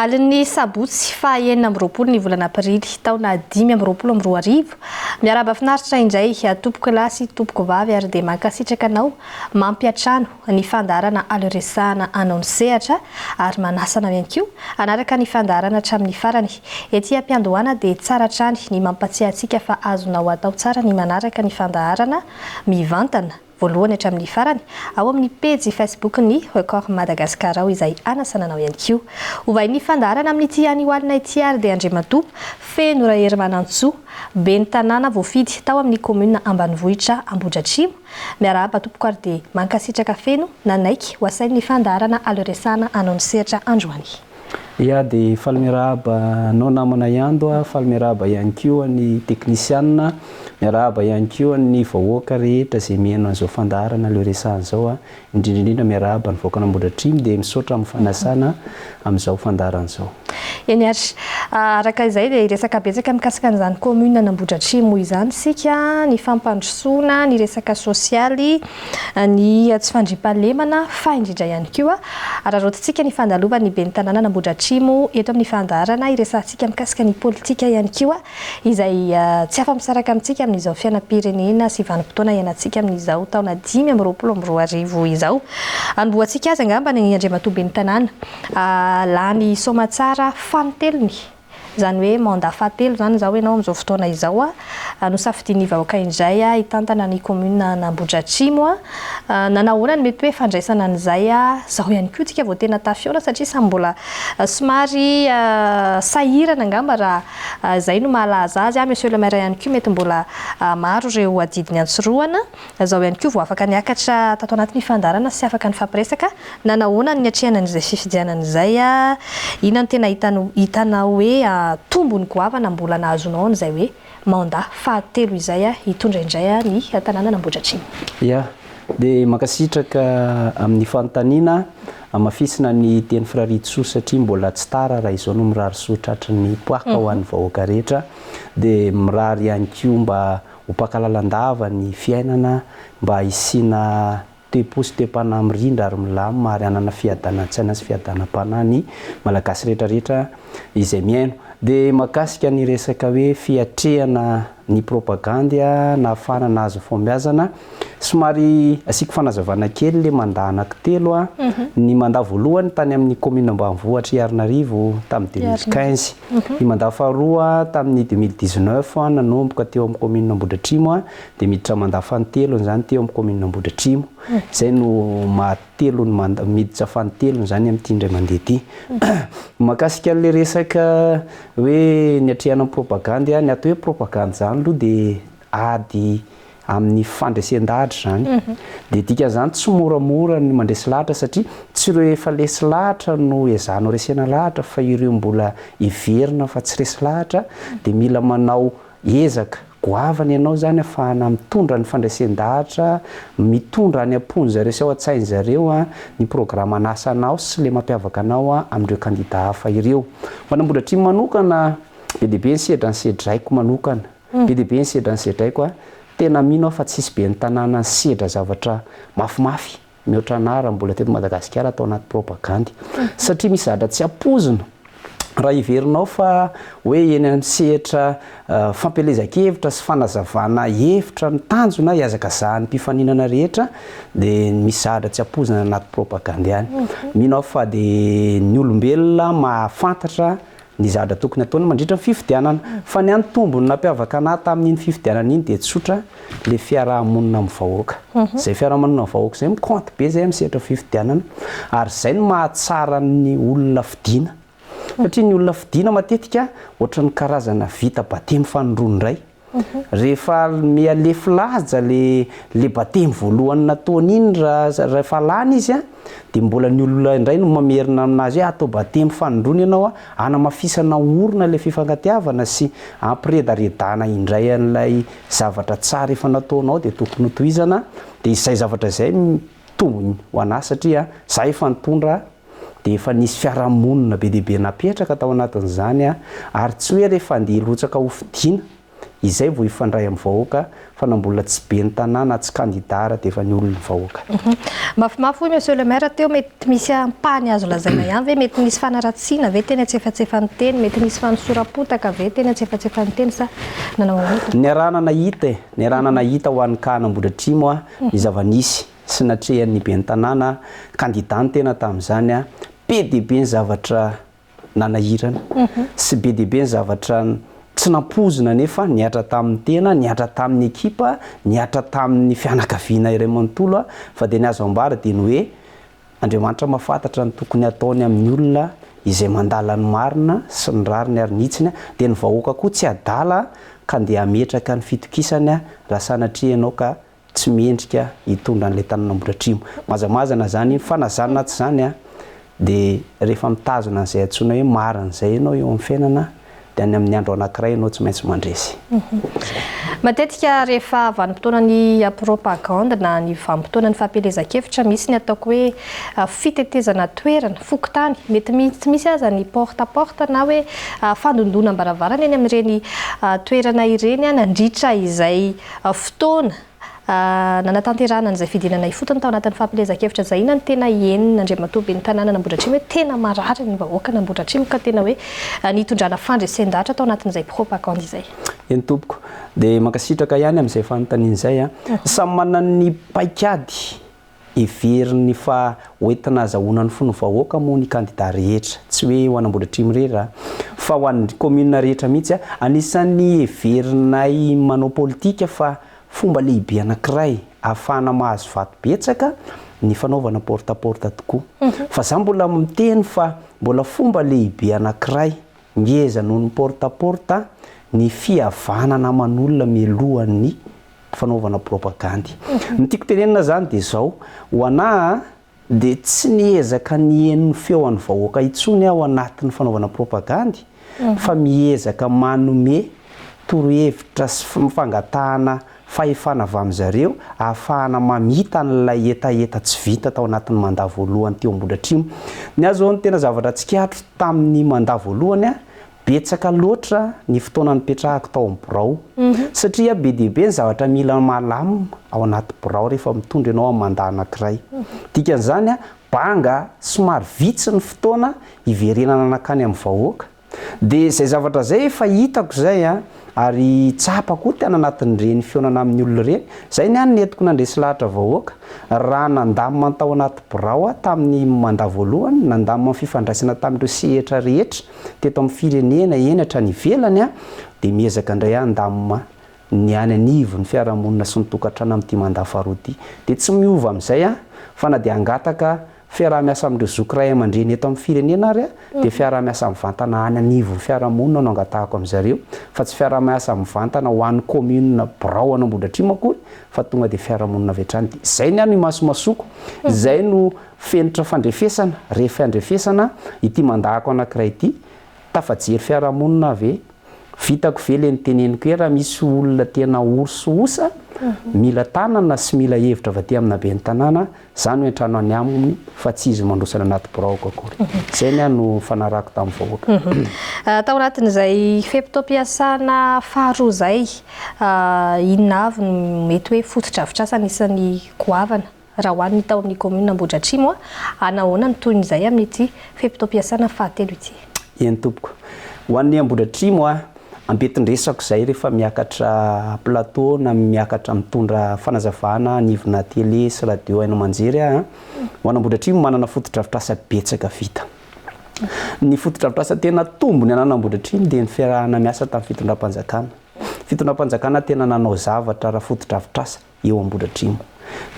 Alin'ny sabotsy faha 26 ny volana aprily taona 2025. Miarahaba finaritra indray tompoko lahy sy tompoko vavy ary dia mankasitraka anao mampiantrano ny fandaharana Aleo Resahana anao ny sehatra ary manasa anao ihany koa hanaraka ny fandaharana hatramin'ny farany. Ety am-piandohana dia tsara hatrany ny mampatsiahy antsika fa azonao atao tsara ny manaraka ny fandaharana mivantana voalohany hatramin'ny farany ao amin'ny pejy Facebook-n'ny Record Madagascar ao izay anasana anao ihany koa. Hovain'ny fandaharana amin'ity anio alina ity ary dia Andriamatoa Feno Raherimanantsoa, Ben'ny tanàna voafidy tao amin'ny kaominina ambanivohitra Ambohidratrimo. Miarahaba tompoko ary dia mankasitraka feno nanaiky ho asain'ny fandaharana Aleo Resahana hanao ny sehatra androany. Ya dia faly miarahaba anao namana Iando a, faly miarahaba ihany koa ny teknisianina, miarahaba ihany koa ny vahoaka rehetra izay mihaino an'izao fandaharana Aleo Resahana izao a, indrindra indrindra miarahaba ny vahoakan'Ambohidratrimo dia misaotra amin'ny fanasana amin'izao fandaharana izao. Eny ary. Araka izay dia hiresaka betsaka mikasika an'izany commune an'Ambohidratrimo izany isika, ny fampandrosoana, ny resaka sosialy, ny tsy fandriampahalemana fa indrindra ihany koa araraotintsika ny fandalovan'ny ben'ny tanànan'Ambohidratrimo eto amin'ny fandaharana hiresahantsika mikasika ny politika ihany koa izay tsy afa-misaraka amintsika amin'izao fiainam-pirenena sy vanim-potoana iainantsika amin'izao taona 2025 izao. Anombohantsika azy angamba ny Andriamatoa ben'ny tanàna lany soamatsara fanintelony. Izany hoe mandat fahatelo izany izao ianao amin'izao fotoana izao a, nosafidian'ny vahoaka indray hitantana ny commune an'Ambohidratrimo a, nanahoana ny mety hoe fandraisana an'izay a, izao ihany koa tsika vao tena tafihaona satria samy mbola somary sahirana angamba raha izay no mahalaza azy a, monsieur le maire ihany koa mety mbola maro ireo adidy niantsorohana. Izao ihany koa vao afaka niakatra tato anatin'ny fandaharana sy afaka nifampiresaka. Nanahoana ny niatrehana an'izay fifidianana izay? Inona no tena hitanao hoe tombony goavana mbola nahazoanao an'izay hoe mandat fahatelo izay hitondra indray ny tanànan'Ambohidratrimo? Ya, dia mankasitraka amin'ny fanontaniana. Hamafisina ny teny firarian-tsoa satria mbola tsy tara raha izao no mirary soa tratry ny poaka ho an'ny vahoaka rehetra. Dia mirary ihany koa mba Ho mpaka lalandava ny fiainana mba hisiana toe-po sy toe-panahy mirindra ary milamina ary hanana fiadanan-tsaina sy fiadanam-panahy ny Malagasy rehetra rehetra izay mihaino. Dia mahakasika ny resaka hoe fiatrehana ny propagandy nahafahana nahazo fahombiazana, somary asiako fanazavana kely le mandat anankitelo a, ny mandat voalohany tany amin'ny commune ambanivohitra Iarinarivo tamin'ny 2015. Ny mandat faharoa tamin'ny 2019 nanomboka teo amin'ny commune Ambohidratrimo dia miditra mandat fanintelony izany teo amin'ny commune Ambohidratrimo. Izay no maha telo ny mandat, miditra fanintelony izany amin'ity indray mandeha ity. Mahakasika an'ilay resaka hoe niatrehana ny propagandy, ny atao hoe propagandy izany aloha dia ady amin'ny fandresen-dahatra izany. Dia dikan'izany tsy moramora ny mandresy lahatra satria tsy ireo efa lesy lahatra no ezahanao resena lahatra fa ireo mbola heverina fa tsy resy lahatra dia mila manao ezaka goavana ianao izany ahafahana mitondra ny fandresen-dahatra, mitondra any am-pon'zareo sy ao an-tsain'zareo ny programan'asanao sy ilay mampiavaka anao amin'ireo kandida hafa ireo. Ho an'Ambohidratrimo manokana, be dia be ny sedra nosedraiko manokana. Be dia be ny sedra nosedraiko a! Tena mino aho fa tsisy ben'ny tanàna nisedra zavatra mafimafy mihoatra anah raha mbola teto Madagasikara tao anaty propagandy. Satria misy zavatra tsy ampoizina. Raha heverinao fa hoe eny amin'ny sehatra fampielezan-kevitra sy fanazavana hevitra ny tanjona hihazakazahan'ny mpifaninana rehetra dia misy zavatra tsy ampoizina anaty propagandy any. Mino aho fa dia ny olombelona mahafantatra ny zavatra tokony ataony mandritra ny fifidianana. Fa ny an'ny tombony nampiavaka anah tamin'iny fifidianana iny dia tsotra, le fiaraha-monina amin'ny vahoaka. Izay fiaraha-monina amin'ny vahoaka izay mi-compte be izay amin'ny sehatra fifidianana ary izay no mahatsara ny olona fidiana. Satria ny olona fidiana matetika ohatran'ny karazana vita batemy fanindroany indray. Rehefa miha lefy laja le le batemy voalohany nataony iny raha rehefa lany izy a, dia mbola ny olona indray no mamerina aminazy hoe atao batemy fanindroany ianao a, hanamafisana orina ilay fifankatiavana sy hampiredaredana indray an'ilay zavatra tsara efa nataonao dia tokony ho tohizana, dia izay zavatra izay tombony ho anah satria za efa nitondra dia efa nisy fiarahamonina be dia be napetraka tao anatin'izany ary tsy hoe rehefa andeha hirotsaka ho fidiana. Izay vao hifandray amin'ny vahoaka fa na mbola tsy ben'ny tanàna, tsy kandida ara dia efa ny olon'ny vahoaka. Mafimafy hoy Monsieur le Maire teo, mety misy ampahany azo lazaina ihany ve, mety nisy fanaratsiana ve teny antsefatsefany teny, mety nisy fanosoram-potaka ve teny antsefatsefany teny sa nanao ahoana tompoko? Niarahana nahita e, niarahana nahita ho an'ny cas an'Ambohidratrimo ny zava-nisy sy natrehan'ny ben'ny tanàna, kandida ny tena tamin'izany, be dia be ny zavatra nanahirana sy be dia be ny zavatra tsy nampoizina nefa nihatra tamin'ny tena, nihatra tamin'ny ekipa, nihatra tamin'ny fianakaviana iray manontolo fa dia ny azo ambara dia ny hoe Andriamanitra mahafantatra ny tokony hataony amin'ny olona izay mandala ny marina sy ny rariny ary ny hitsiny dia ny vahoaka koa tsy adala ka ndeha hametraka ny fitokisany raha sanatria ianao ka tsy mendrika hitondra an'ilay tanana Ambohidratrimo. Mazamazana izany iny, fa na izany na tsy izany an, dia rehefa mitazona an'izay antsoina hoe marina izay ianao eo amin'ny fiainana, dia any amin'ny andro anankiray ianao tsy maintsy mandresy. Matetika rehefa vanim-potoanan'ny propagande na ny vanim-potoanan'ny fampielezan-kevitra, misy ny ataoko hoe fitetezana toerana, fokontany, mety tsy misy aza ny porte à porte na hoe fandondonam-baravarana eny amin'ireny toerana ireny nandritra izay fotoana nanatanterahana an'izay fidinana ifotony tao anatin'ny fampielezan-kevitra izay, inona no tena henon'Andriamatoa Ben'ny Tanànan'Ambohidratrimo hoe tena marary ny vahoakan'Ambohidratrimo ka tena hoe nitondrana fandresen-dahatra tao anatin'izay propagande izay? Eny tompoko. Dia mankasitraka ihany amin'izay fanontaniana izay. Samy manana ny paikady Heveriny fa hoentina azahoana ny fon'ny vahoaka moa ny kandida rehetra, tsy hoe ho an'Ambohidratrimo irery a, fa ho an'ny commune rehetra mihitsy a. Anisan'ny heverinay manao politika fa fomba lehibe anankiray ahafahana mahazo vato betsaka ny fanaovana porte à porte tokoa. Fa za mbola miteny fa mbola fomba lehibe anankiray ngeza noho ny porte à porte ny fihavanana aman'olona mialohan'ny fanaovana propagandy. Ny tiako tenenina zany dia zao, ho anah dia tsy miezaka ny heno feo an'ny vahoaka intsony aho anatin'ny fanaovana propagandy fa miezaka manome torohevitra sy fangatahana fahefana avy amin'zareo ahafahana mamita an'ilay hetaheta tsy vita tao anatin'ny mandat voalohany teo Ambohidratrimo. Ny ahy zao ny tena zavatra tsikaritro tamin'ny mandat voalohany Betsaka loatra ny fotoana nipetrahako tao amin'ny birao satria be dia be ny zavatra mila malam ao anaty birao rehefa mitondra ianao amin'ny mandat anankiray. Dikan'izany, banga somary vitsy ny fotoana hiverenana nankany amin'ny vahoaka. Dia izay zavatra izay efa hitako izay ary tsapa koa tena anatin'ireny fihaonana amin'ny olona ireny. Izay ny ahy no nentiko nandresy lahatra vahoaka. Raha nandamina ny tao anaty birao aho tamin'ny mandat voalohany, nandamina ny fifandraisana tamin'ireo sehatra rehetra teto amin'ny firenena, eny hatrany ivelany, dia miezaka indray aho handamina ny any anivon'ny fiarahamonina sy ny tokantrano amin'ity mandat faharoa ity. Dia tsy miova amin'izay aho fa na dia hangataka fiaraha-miasa amin'ireo zoky ray aman-dreny eto amin'ny firenena ary aho dia fiaraha-miasa mivantana any anivon'ny fiarahamonina no angatahako amin'izareo fa tsy fiaraha-miasa mivantana ho an'ny commune birao any Ambohidratrimo akory fa tonga dia fiarahamonina avy hatrany. Dia izay ny ahy no imasomasoako, izay no fenitra fandrefesana, rehefa andrefesana ity mandat-ko anankiray ity, tafajery fiarahamonina aho ve? Vitako ve le niteneniko hoe raha misy olona tena ory sy osa, mila tanana sy mila hevitra avy aty amina ben'ny tanàna, za no hiantrano any aminy fa tsy izy mandroso any anaty biraoko akory. Zay ny ahy no nifanarahako tamin'ny vahoaka. Tao anatin'izay fe-potoam-piasana faharoa izay, inona avy no mety hoe fotodrafitrasa anisan'ny goavana raha ho an'ny tao amin'ny kaominina Ambohidratrimo, hanahoana ny tohin'izay amin'ity fe-potoam-piasana fahatelo ity? Eny tompoko. Ho an'ny Ambohidratrimo, ampentin-dresako izay rehefa miakatra plateau na miakatra mitondra fanazavana anivona télé sy radio haino aman-jery aho. Ho an'Ambohidratrimo manana fotodrafitrasa betsaka vita. Ny fotodrafitrasa tena tombony anan'Ambohidratrimo dia ny fiarahana miasa tamin'ny fitondram-panjakana. Fitondram-panjakana tena nanao zavatra ara-fotodrafitrasa eo Ambohidratrimo.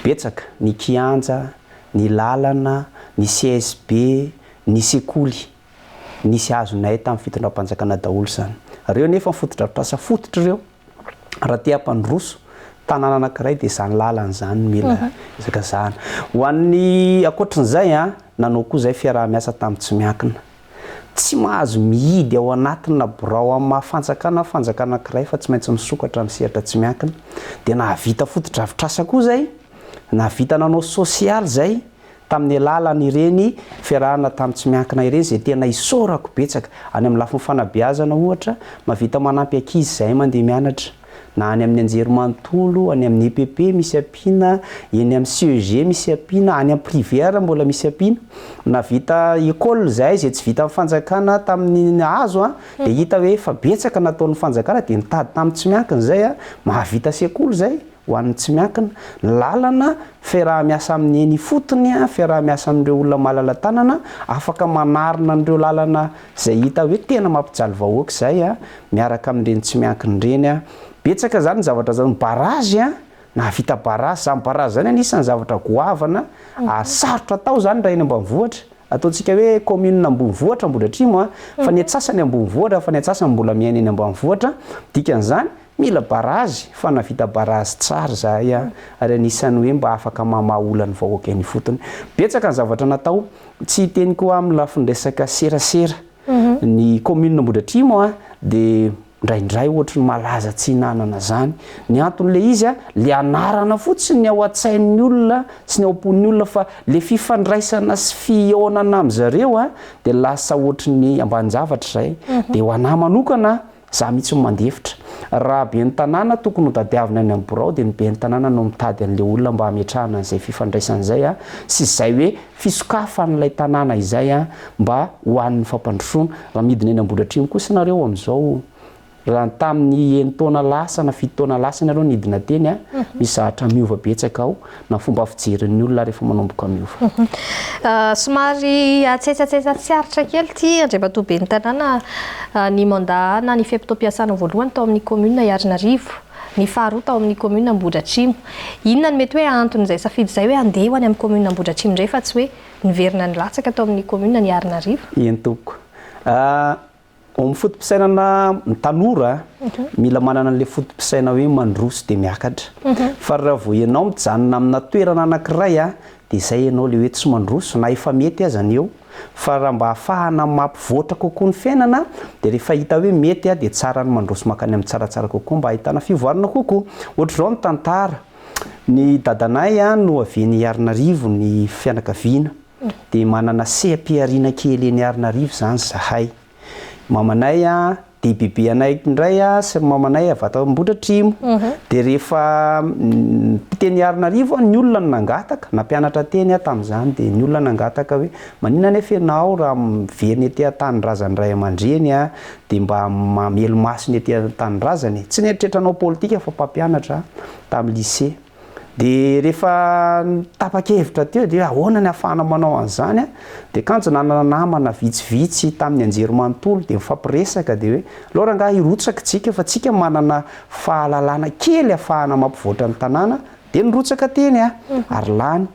Betsaka ny kianja, ny lalana, ny CSB, ny sekoly. Nisy azonay tamin'ny fitondram-panjakana daholo izany. Ireo nefa ny fotodrafitrasa fototra ireo. Raha te hampandroso tanàna anankiray dia izany lalana izany no mila ezakazahana. Ho an'ny ankoatrin'izay, nanao koa izahay fiaraha-miasa tamin'ny tsy miankina. Tsy mahazo mihidy ao anatina birao amin'ny maha fanjakana fanjakana anankiray fa tsy maintsy misokatra amin'ny sehatra tsy miankina. Dia nahavita fotodrafitrasa koa izay, nahavita nanao sosialy izay. tamin'ny alalan'ireny fiarahana tamin'ny tsy miankina ireny izay tena isaorako betsaka. Any amin'ny lafiny fanabeazana ohatra, mahavita manampy ankizy izahay mandeha mianatra, na any amin'ny anjerimanontolo, any amin'ny EPP misy ampiana, eny amin'ny CEG misy ampiana, any amin'ny privé ary mbola misy ampiana. Nahavita école izahay izay tsy vitan'ny fanjakana tamin'ny azo an, dia hita hoe efa betsaka nataon'ny fanjakana dia nitady tamin'ny tsy miankina izay an, mahavita sekoly izay ho an'ny tsy miankina. Ny lalana, fiaraha-miasa amin'ny eny ifotony, fiaraha-miasa amin'ireo olona malala-tanana, afaka manarina an'ireo lalana izay hita hoe tena mampijaly vahoaka izay an, miaraka amin'ireny tsy miankina ireny an. Betsaka izany ny zavatra zany, barrage an, nahavita barrage, izany barrage izany anisan'ny zavatra goavana ary sarotra atao izany raha eny ambanivohitra. Ataontsika hoe commune ambonivohitra Ambohidratrimo a, fa ny antsasany ambonivohitra fa ny antsasany mbola miaina eny ambanivohitra, dikan'izany mila barrage fa nahavita barrage tsara izahay a, ary anisan'ny hoe mba afaka mamaha olan'ny vahoaka eny ifotony. Betsaka ny zavatra natao, tsy hiteny koa amin'ny lafiny resaka serasera, ny commune Ambohidratrimo a dia Indraindray ohatry ny malaza tsy hinanana zany. Ny anton'le izy a, le anarana fotsiny ny ao an-tsain'ny olona sy ny ao am-pon'ny olona fa le fifandraisana sy fihaonana amin'zareo a de lasa ohatry ny ambanin-javatra zay. De ho anah manokana, za mihitsy no mandefitra. Raha ben'ny tanàna tokony ho tadiavina any amin'ny birao de ny ben'ny tanàna no mitady an'le olona mba hametrahana an'izay fifandraisana izay a, sy izay hoe fisokafan'ilay tanàna izay a mba ho an'ny fampandrosoana. Raha midina eny Ambohidratrimo kosa nareo amin'izao, raha tamin'ny enin-taona lasa na fito taona lasa nareo nidina teny a, misy zavatra miova betsaka ao, na fomba fijerin'ny olona ary efa manomboka miova. Somary atsetsatsetsa tsy aritra kely ity Andriamatoa Ben'ny tanàna ny mandat na ny fe-potoam-piasana voalohany tao amin'ny commune Iarinarivo, ny faharoa tao amin'ny commune Ambohidratrimo. Inona no mety hoe anton'izay safidy izay hoe handeha ho any amin'ny commune Ambohidratrimo indray fa tsy hoe Niverina nilatsaka tao amin'ny commune Niarinarivo. Eny tompoko. Ao amin'ny foto-pisainana ny tanora, mila manana an'ilay foto-pisaina hoe mandroso dia miakatra. Fa raha vao ianao mijanona amina toerana anankiray dia izay ianao ilay hoe tsy mandroso na efa mety aza ny eo. Fa raha mba ahafahana mampivoatra kokoa ny fiainana dia rehefa hita hoe mety dia tsara ny mandroso mankany amin'ny tsaratsara kokoa mba ahitana fivoarana kokoa. Ohatr'izao ny tantara. Ny dadanay no avy eny Iarinarivo ny fianakaviana dia manana seha-pihariana kely eny Iarinarivo izany izahay. Mamanay dia bebe anay indray sy ry mamanay avy ato Ambohidratrimo. Dia rehefa teny Iarinarivo aho ny olona no nangataka, nampianatra teny aho tamin'izany dia ny olona nangataka hoe maninona anefa ianao raha miverina ety an-tanindrazan'ny ray aman-dreny dia mba mamelo-maso ny ety an-tanindrazana e. Tsy nieritreritra hanao politika fa mpampianatra aho tamin'ny lycée. Dia rehefa tapa-kevitra teo dia hoe ahoana ny ahafahana manao an'izany an, dia kanjo nanana namana vitsivitsy tamin'ny anjerimanontolo dia nifampiresaka dia hoe aleo rangahy hirotsaka tsika fa tsika manana fahalalana kely ahafahana mampivoatra ny tanàna, dia nirotsaka teny aho ary lany.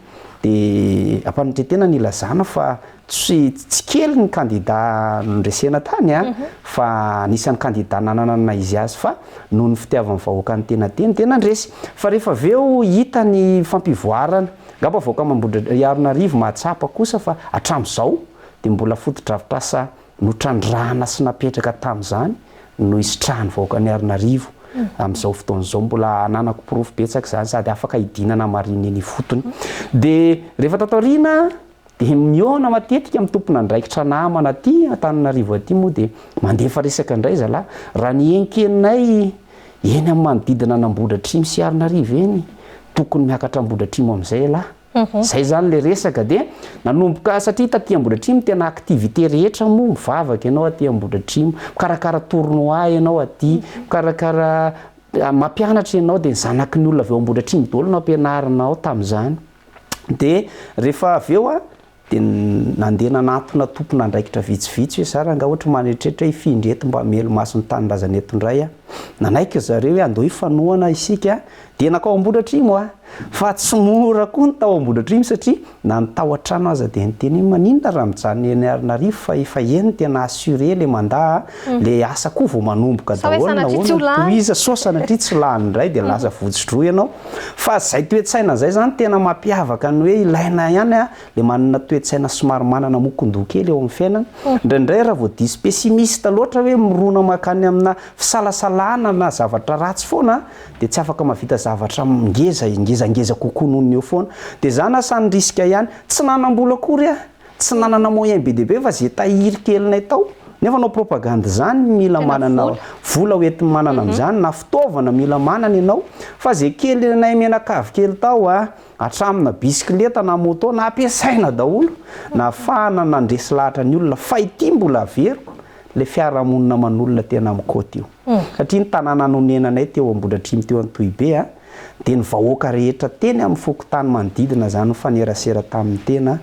Dia ampanetren-tena ny ilazana fa Tsy tsy kely ny kandida nondresena tany a, fa anisan'ny kandida nanana ny naha izy azy fa noho ny fitiavan'ny vahoaka ny tena teny dia nandresy. Fa rehefa avy eo hita ny fampivoarana, angamba vahoaka Ambohidratrimo Iarinarivo mahatsapa kosa fa hatramin'izao dia mbola fotodrafitrasa notrandrahana sy napetraka tamin'izany no isitrahan'ny vahoakan'i Iarinarivo amin'izao fotoana izao. Mbola ananako porofo betsaka izany sady afaka hidinana marina eny ifotony. Dia rehefa tato aoriana Dia mihaona matetika amin'ny tompon'andraikitra namana aty Antananarivo aty moa dia mandefa resaka indray zalahy. Raha ny henkenay eny amin'ny manodidina an'Ambohidratrimo sy Iarinarivo eny, tokony miakatra Ambohidratrimo amin'izay ialahy. Izay izany ilay resaka. Dia nanomboka, satria taty Ambohidratrimo tena activité rehetra moa, mivavaka ianao aty Ambohidratrimo, mikarakara tournoi ianao aty, mikarakara, mampianatra ianao, dia ny zanaky ny olona avy ao Ambohidratrimo daholo no ampianarina ao tamin'izany. Dia rehefa avy eo aho dia nandeha nanatona tompon'andraikitra vitsivitsy hoe za rangaha ohatry manetrehitra hoe hifindra eto mba hamelo-maso ny tanindrazana eto indray aho. Nanaiky ry zareo hoe andao hifanohana isika dia nankao Ambohidratrimo aho. Fa tsy mora koa ny tao Ambohidratrimo satria na ny tao an-trano aza dia niteny hoe maninona raha mijanona eny Arinarivo fa efa eny no tena assuré le mandat a, le asa koa vao manomboka Sao hoe daholo sanatria tsy ho nahoana no lany. tohiza, sao sanatria tsy lany indray dia lasa votsi-droa ianao. Fa zay toe-tsaina zay zany tena mampiavaka ny hoe ilaina ihany a, le manana toe-tsaina somary manana mokon-doha kely eo amin'ny fiainana. Indraindray raha vao diso pessimiste loatra hoe mirona mankany amina fisalasalana. fankahalana na zavatra ratsy foana dia tsy afaka mahavita zavatra ngeza ngezangeza kokoa noho ny eo foana. Dia za nasahy nirisika ihany, tsy nanam-bola akory aho, tsy nanana moyen be dia be fa ze tahiry kelinay tao, nefa hanao propagande zany mila manana vola ho enti-manana amin'izany na fitaovana mila manana ianao, fa ze kelinay mianakavy kely tao a, hatramina bisikileta na moto nampiasaina daholo, nahafahana nandresy lahatra ny olona, fa ity mbola averiko, le fiarahamonina aman'olona tena mikaoty io. Satria ny tanàna nonenanay teo Ambohidratrimo teo Antohibe a, dia ny vahoaka rehetra teny amin'ny fokontany manodidina izany nifanerasera tamin'ny tena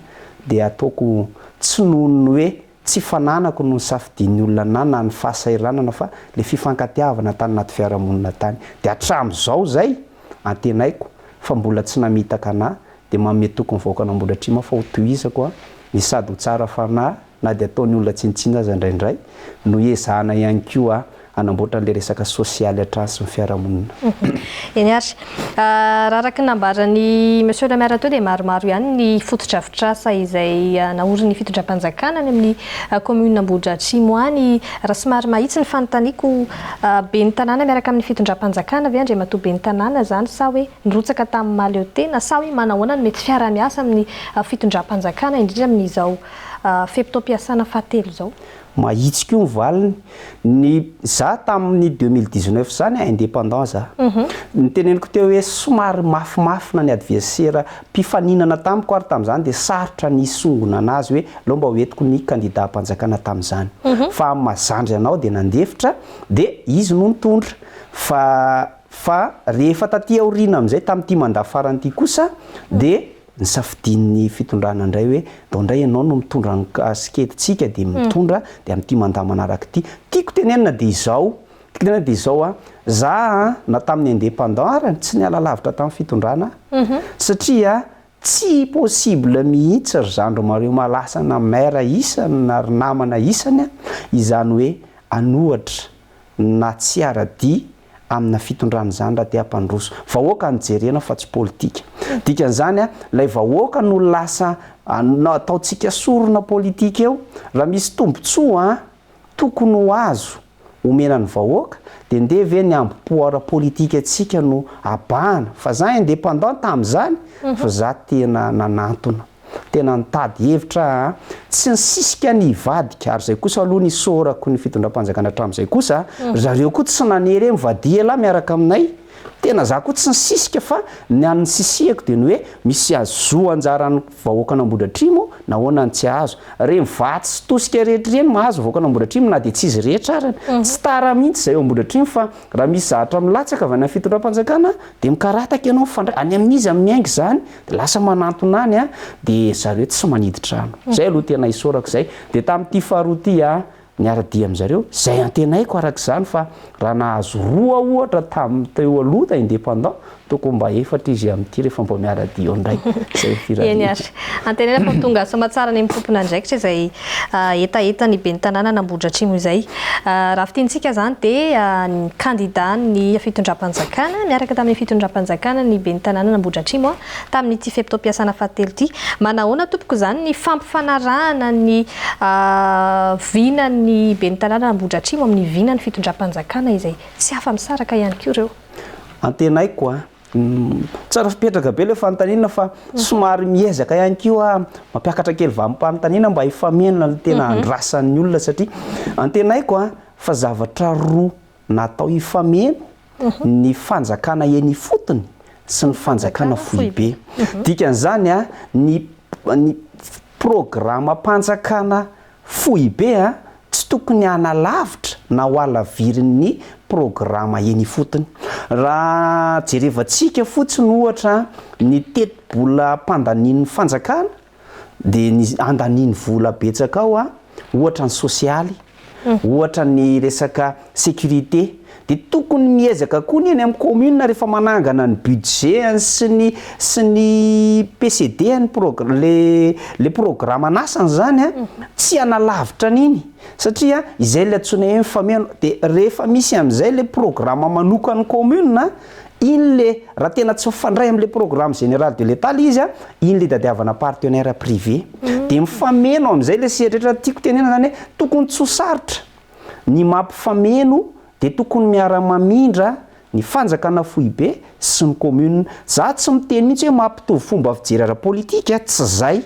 dia ataoko tsy noho ny hoe tsy fananako no nisafidian'ny olona anà na ny fahasahiranana fa le fifankatiavana tany anaty fiarahamonina tany. Dia hatramin'izao izay antenaiko fa mbola tsy namitaka anà dia manome toky ny vahoakan'Ambohidratrimo aho fa ho tohizako ny sady ho tsara fanahy na dia ataon'ny olona tsinontsinona aza indraindray, no hiezahana ihany koa hanamboatra an'ilay resaka sosialy hatrany sy ny fiarahamonina. Eny ary. Raha araka ny nambaran'i Monsieur le Maire teo dia maromaro ihany ny fotodrafitrasa izay naorin'ny fitondram-panjakana any amin'ny commune Ambohidratrimo any. Raha somary mahitsy ny fanontaniako, ben'ny tanàna miaraka amin'ny fitondram-panjakana ve Andriamatoa ben'ny tanàna izany sa hoe nirotsaka tamin'ny mahaleo tena sa hoe manahoana no mety fiaraha-miasa amin'ny fitondram-panjakana indrindra amin'izao fe-potoam-piasana fahatelo izao? Mahitsy koa ny valiny. Ny za tamin'ny 2019 zany a indépendant za. Ny teneniko teo hoe somary mafimafy na ny adversaire mpifaninana tamiko ary tamin'izany dia sarotra ny hisongona anazy hoe aleo mba hoentiko ny kandidam-panjakana tamin'izany. Fa amin'ny maha zandry anao dia nandefitra dia izy no nitondra. Fa fa rehefa taty aoriana amin'izay tamin'ity mandat farany ity kosa dia Nisafidian'ny fitondrana indray hoe ndao indray ianao no mitondra ny kasiketintsika dia mitondra dia amin'ity mandat manaraka ity. Tiako tenenina dia izao, tiako tenenina dia izao an, za an na tamin'ny indépendant ary tsy niala lavitra tamin'ny fitondrana aho satria tsy possible mihitsy ry zandry Mario Malasa na maire isany na ry namana isany an, izany hoe an'ohatra na tsy ara-dia amina fitondrana izany raha te hampandroso. Vahoaka no jerena fa tsy politika. Dikan'izany ilay vahoaka no lasa ataontsika sorona politika eo. Raha misy tombotsoa tokony ho azo omena ny vahoaka dia ndeha ve ny ambo-po ara-politika antsika no abahana. Fa za indépendant tamin'izany fa za tena nanantona. Tena nitady hevitra aho, tsy nisisika ny hivadika, ary izay kosa aloha nisaorako ny fitondram-panjakana hatramin'izay kosa, ry zareo koa tsy nanery hoe mivadia elah miaraka aminay, tena za koa tsy nisisika fa ny an'ny nisisihako dia ny hoe misy zo anjaran'ny vahoakan'Ambohidratrimo nahoana no tsy azo, ireny vatsy sy tosika rehetra ireny mahazo ny vahoakan'Ambohidratrimo na dia tsy izy rehetra arany, tsy tara mihitsy izay eo Ambohidratrimo fa raha misy zavatra milatsaka avy any amin'ny fitondram-panjakana dia mikarataka ianao mifandray, any amin'iza no miainga izany? De lasa manantona any a, de zareo tsy manidy trano. Zay aloha tena isaorako zay. De tamin'ity faharoa ity a, niara-dia amin'zareo, zay antenaiko araka izany fa raha nahazo roa ohatra tamin'ny teo aloha ta indépendant, tokony mba efatra izy amin'ity rehefa mba miara-dia eo indray. Zay ny firariana. Eny ary. Antenaina fa ho tonga soamatsara any amin'ny tompon'andraikitra izay hetahetan'ny ben'ny tanànan'Ambohidratrimo izay. Raha fintinitsika izany dia ny kandidan'ny fitondram-panjakana niaraka tamin'ny fitondram-panjakana ny ben'ny tanànan'Ambohidratrimo tamin'ity fe-potoam-piasana fahatelo ity. Manahoana tompoko izany ny fampifanarahana ny vinan'ny ben'ny tanànan'Ambohidratrimo amin'ny vinan'ny fitondram-panjakana izay tsy afa-misaraka ihany koa ireo? Antenaiko a! Tsara fipetraka be ilay fanontaniana fa somary miezaka ihany koa aho mampiakatra kely valim-panontaniana mba hifameno ny tena andrasan'ny olona satria antenaiko fa zavatra roa natao hifameno ny fanjakana eny ifotony sy ny fanjakana foibe. Dikan'izany ny ny programam-panjakana Foibe a, tsy tokony hanalavitra na ho halavirin'ny programa eny ifotony. Raha jerevantsika fotsiny ohatra ny tetibolam-pandanian'ny fanjakana dia ny andaniany vola betsaka ao a, ohatra ny sosialy, ohatra ny resaka sécurité, Dia tokony miezaka koa ny eny amin'ny commune rehefa manangana ny budget-ny sy ny sy ny PCD-ny progr le le programan'asany izany an, tsy hanalavitra an'iny satria izay ilay antsoina hoe mifameno, dia rehefa misy amin'izay ilay programa manokan'ny commune, iny le raha tena tsy mifandray amin'ilay programme général de l'Etat ilay izy an, iny ilay itadiavana partenaire privé, dia mifameno amin'izay ilay sehatra rehetra, tiako tenenana izany hoe tokony tsy ho sarotra ny mampifameno. Dia tokony miara-mamindra ny fanjakana foibe sy ny commune. Za tsy miteny mihitsy hoe mampitovy fomba fijery ara-politika, tsy zay,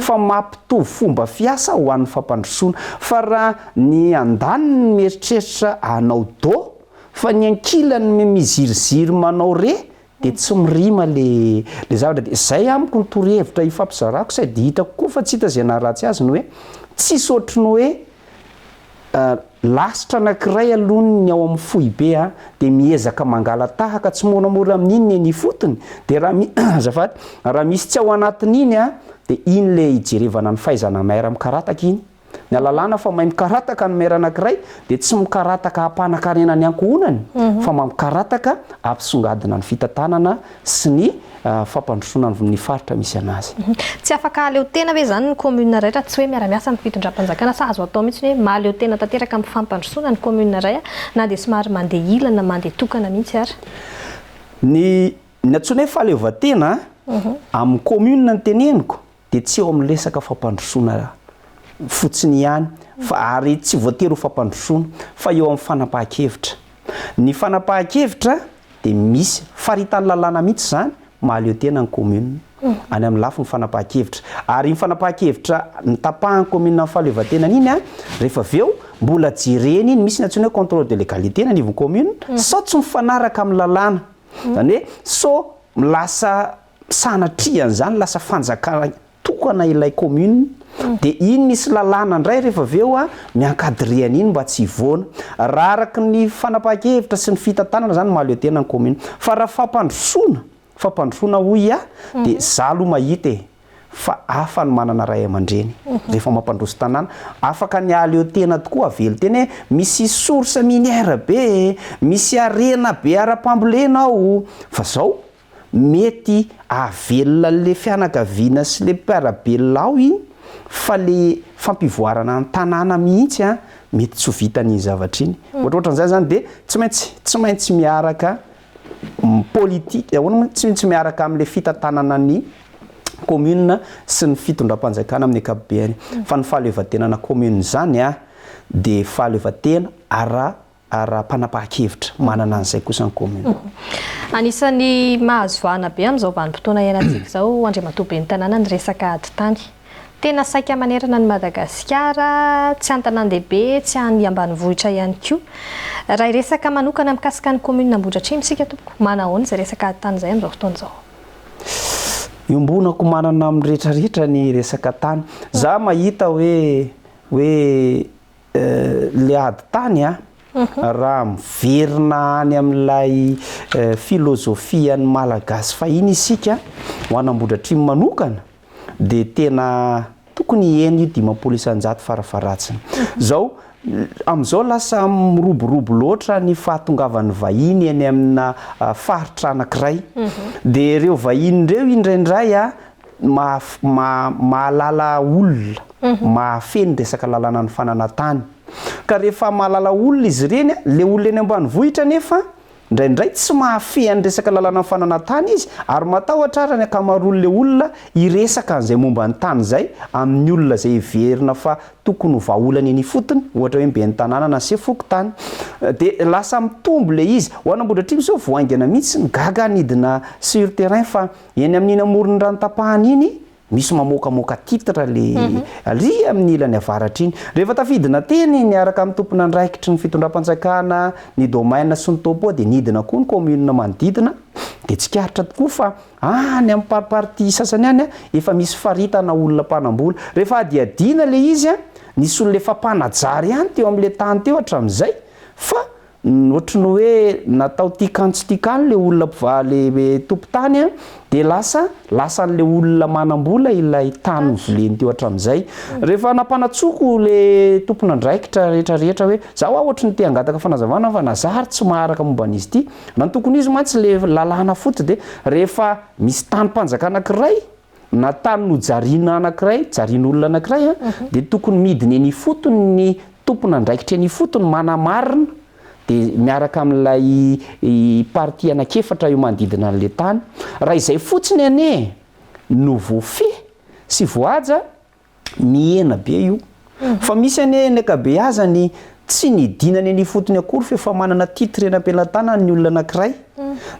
fa mampitovy fomba fiasa ho an'ny fampandrosoana. Fa raha ny andaniny mieritreritra hanao do, fa ny ankilany miziriziry manao re, dia tsy mirima le le zavatra. Dia zay amiko ny torohevitra ifampizarako sady hitako koa fa tsy hita izay naharatsy azy ny hoe tsisy ohatry ny hoe Lasitra anankiray aloha ny ao amin'ny foibe a, dia miezaka mangala-tahaka tsimoramora amin'iny ny eny ifotony, dia raha mi, azafady, raha misy tsy ao anatin'iny a, dia iny le ijerevana ny fahaizana maire mikarataka iny. Ny ahalalana fa mahay mikarataka ny maire anankiray dia tsy mikarataka hampanakarena ny ankohonany fa mamikarataka hampisongadina ny fitantanana sy ny fampandrosoana ny faritra misy anazy. Tsy afaka hahaleo tena ve izany ny commune iray raha tsy hoe miara-miasa amin'ny fitondram-panjakana sa azo atao mihitsy ny hoe mahaleo tena tanteraka amin'ny fampandrosoana ny commune iray na dia somary mandeha ila na mandeha tokana mihitsy ara? Ny ny antsoina hoe fahaleovantena amin'ny commune no teneniko dia tsy eo amin'ny resaka fampandrosoana fotsiny ihany fa ary tsy voatery ho fampandrosoana fa eo amin'ny fanapahan-kevitra. Ny fanapahan-kevitra dia misy faritan'ny lalàna mihitsy izany mahaleo tena ny commune any amin'ny lafiny fanapahan-kevitra. Ary iny fanapahan-kevitra nitapahan'ny commune amin'ny fahaleovantenany iny rehefa avy eo mbola jerena iny, misy ny antsoina hoe contrôle de légalité any anivon'ny commune sao tsy mifanaraka amin'ny lalàna. Izany hoe sao lasa sanatria an'izany lasa fanjakana tokana ilay commune dia iny misy lalàna indray rehefa avy eo mi-encadrer an'iny mba tsy hivoana. Raha araka ny fanapahan-kevitra sy ny fitantanana izany mahaleo tena ny commune. Fa raha fampandrosoana, fampandrosoana hoy aho dia za aloha mahita e, fa hafa ny manana ray aman-dreny rehefa mampandroso tanàna. Afaka ny hahaleo tena tokoa, havelon-tena hoe misy source minière be e, misy harena be ara-pambolena ao, fa zao Mety hahavelona an'le fianakaviana sy le mpiara-belona ao iny fa le fampivoarana ny tanàna mihitsy an, mety tsy ho vitan'iny zavatra iny. Ohatrohatran'izay zany dia tsy maintsy tsy maintsy miaraka politique, ahoana moa, tsy maintsy miaraka amin'le fitantanana ny commune sy ny fitondram-panjakana amin'ny ankapobeny. Fa ny fahaleovantenana commune izany an, dia fahaleovantena ara ara-panapahan-kevitra manana an'izay kosa ny commune. Anisan'ny mahazo vahana be amin'izao vanim-potoana iainantsika izao Andriamatoa Ben'ny Tanàna ny resaka ady tany. Tena saika manerana an'i Madagasikara, tsy an-tanàn-dehibe, tsy any ambanivohitra ihany koa. Raha hiresaka manokana mikasika ny commune Ambohidratrimo isika tompoko, manahoana izay resaka ady tany izay amin'izao fotoana izao? Iombonako manana amin'ny rehetrarehetra ny resaka tany. Za mahita hoe hoe Le ady tany a, raha miverina any amin'ilay filozofian'ny Malagasy fahiny isika, ho an'Ambohidratrimo manokana, dia tena tokony hihena io 50% farafaharatsiny. Zao, amin'izao lasa miroborobo loatra ny fahatongavan'ny vahiny eny amina faritra anankiray. Dia ireo vahiny ireo indraindray a, mahalala olona, mahafehy ny resaka lalàna ny fananantany. Ka rehefa mahalala olona izy ireny, le olona eny ambanivohitra anefa indraindray tsy mahafehy an'ny resaka lalàna ny fananantany izy ary matahotra ary ny ankamaroan'le olona hiresaka an'izay momba ny tany izay amin'ny olona izay heverina fa tokony ho vahaolana eny ifotony, ohatra hoe ny ben'ny tanàna na sefo fokontany. Dia lasa mitombo le izy. Ho an'Ambohidratrimo izao vao haingana mihitsy ny gaga nidina sur terrain fa Eny amin'iny amoron'ny rano tapahana iny, misy mamoakamoaka titre le ary amin'ny ilany avaratra iny. Rehefa tafidina teny niaraka amin'ny tompon'andraikitry ny fitondram-panjakana, ny domaine sy ny topo dia nidina koa ny commune manodidina dia tsikaritra tokoa fa any amin'ny parpartie sasany any efa misy faritana olona mpanambola. Rehefa hadihadiana le izy, nisy olona efa mpanajary ihany teo amin'ilay tany teo hatramin'izay fa Ohatry ny hoe natao tian-kano tsy tian-kano ilay olona mpiva- le tompon-tany an, dia lasa lasan'ilay olona manam-bola ilay tany novoleny teo hatramin'izay. Rehefa nampanantsoiko ilay tompon'andraikitra rehetra rehetra hoe za hoa ohatry ny te hangataka fanazavana fa na za ary tsy maharaka momba an'izy ity. Raha ny tokony ho izy mantsy ilay lalàna fotsy dia rehefa misy tanim-panjakana anankiray na tany nojariana anankiray, jarian'olona anankiray an, dia tokony midina eny ifotony ny tompon'andraikitra eny ifotony manamarina dia miaraka amin'ilay partie anankiefatra eo manodidina an'ilay tany. Raha izay fotsiny anie no voafehy sy voahaja, mihena be io. Fa misy anie ny ankabeazany Tsy nidinany eny ifotony akory fa efa manana titre eny am-pelatanany ny olona anankiray.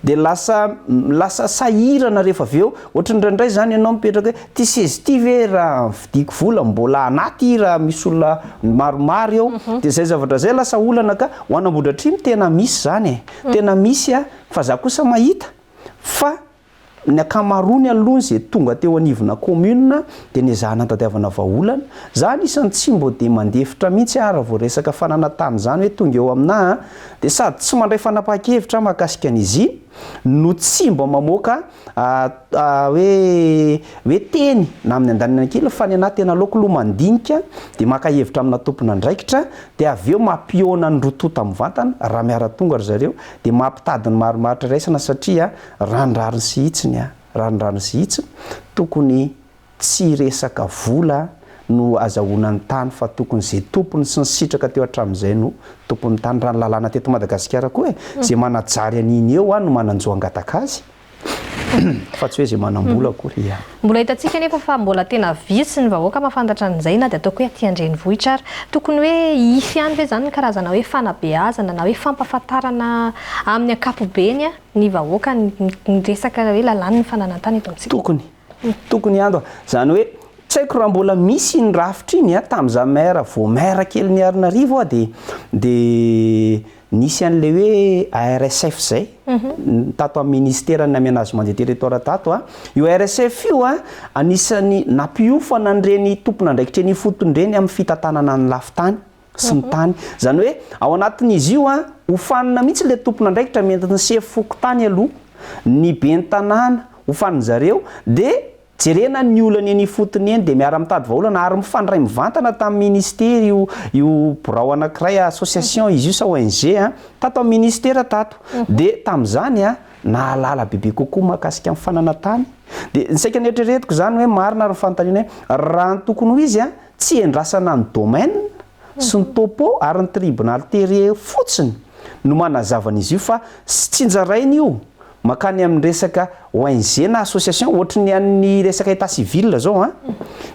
Dia lasa lasa sahirana rehefa avy eo. Ohatry ny indraindray izany ianao mipetraka hoe ity seza ity ve raha vidiako vola mbola anaty raha misy olona maromaro eo. Dia izay zavatra izay lasa olana ka ho an'Ambohidratrimo tena misy izany e. Tena misy a, fa za kosa mahita fa Ny ankamaroany aloha izay tonga teo anivona commune dia nezahana nitadiavana vahaolana. Za anisan'ny tsy mbô dia mandefitra mihitsy aho raha vao resaka fananantany izany hoe tonga eo aminà an, dia sady tsy mandray fanapahan-kevitra aho mahakasika an'izy iny no tsy mba mamoaka hoe hoe teny na amin'ny andaniny na ankilany fa ny anà tena aleoko aloha mandinika dia maka hevitra amina tompon'andraikitra dia avy eo mampihaona ny roa tonta mivantana raha miara-tonga ry zareo dia mampitady ny marimaritra iraisana satria Raha ny rariny sy hitsiny a, raha ny rariny sy hitsiny, tokony tsy resaka vola no azahoana ny tany fa tokony ze tompony sy ny sitraka teo hatramin'izay no tompon'ny tany, raha ny lalàna teto Madagasikara koa e, ze manajary an'iny eo no manan-jo hangataka azy fa tsy hoe ze manam-bola akory ia. Mbola hitantsika anefa fa mbola tena vitsy ny vahoaka mahafantatra an'izay na dia ataoko hoe aty an-drenivohitra ary. Tokony hoe hisy ihany ve izany ny karazana hoe fanabeazana na hoe fampahafantarana amin'ny ankapobeny ny vahoaka ny resaka hoe lalàn'ny fananan-tany eto amintsika? Tokony. Tokony ihany fa izany hoe tsy haiko raha mbola misy iny rafitra iny an, tamin'izaho maire vao maire kelin'i Miarinarivo aho dia dia nisy an'ilay hoe ARSF izay tato amin'ny ministeran'ny aménagement des territoires tato an. Io ARSF io an, anisan'ny nampiofana an'ireny tompon'andraikitra eny ifotony ireny amin'ny fitantanana ny lafin-tany. sy ny tany. Izany hoe ao anatin'izy io an, hofanina mihitsy ilay tompon'andraikitra mety ny sefo fokontany aloha, ny ben'ny tanàna, hofanin-dry zareo, dia jerena ny olana eny ifotony eny dia miara-mitady vahaolana ary mifandray mivantana tamin'ny ministera io io birao anankiray association izy io sa ONG an, tato amin'ny ministera tato. Dia tamin'izany an, nahalala bebe kokoa mahakasika ny fananantany. Dia ny saika neritreretiko izany hoe marina ary ny fanontaniana hoe raha ny tokony ho izy an, Tsy endrasana ny domaine sy ny topo ary ny tribonaly terrier fotsiny no manazava an'izy io fa tsinjaraina io mankany amin'ny resaka ONG na association ohatry ny an'ny resaka état civil zao an,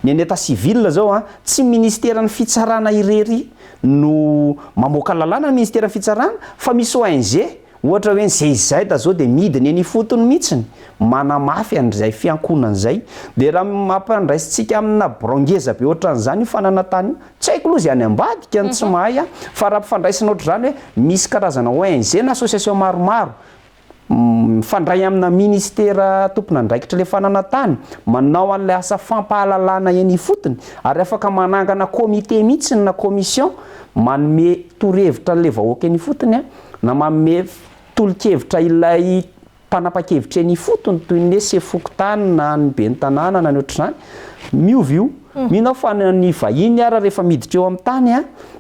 ny an'ny état civil zao an, tsy ny ministeran'ny fitsarana irery no mamoaka lalàna ny ministeran'ny fitsarana fa misy ONG Ohatra hoe ny GIZ zao dia midina eny ifotony mihitsiny manamafy an'izay fiankohonana izay. Dia raha mampandraisintsika amina birao ngeza be ohatran'izany io fananantany io, tsy haiko aloha izay any ambadika no tsy mahay aho, fa raha ampifandraisina ohatr'izany hoe misy karazana ONG na association maromaro mifandray amina ministera tompon'andraikitra ilay fananantany, manao an'ilay asa fampahalalana eny ifotony ary afaka manangana comité mihitsy na commission manome torohevitra an'ilay vahoaka eny ifotony na manome tolo-kevitra ilay mpanapa-kevitra eny ifotony toy ny hoe sefo fokontany na ny ben'ny tanàna na ny ohatr'izany, miova io. Mino aho fa na ny vahiny ara rehefa miditra eo amin'ny tany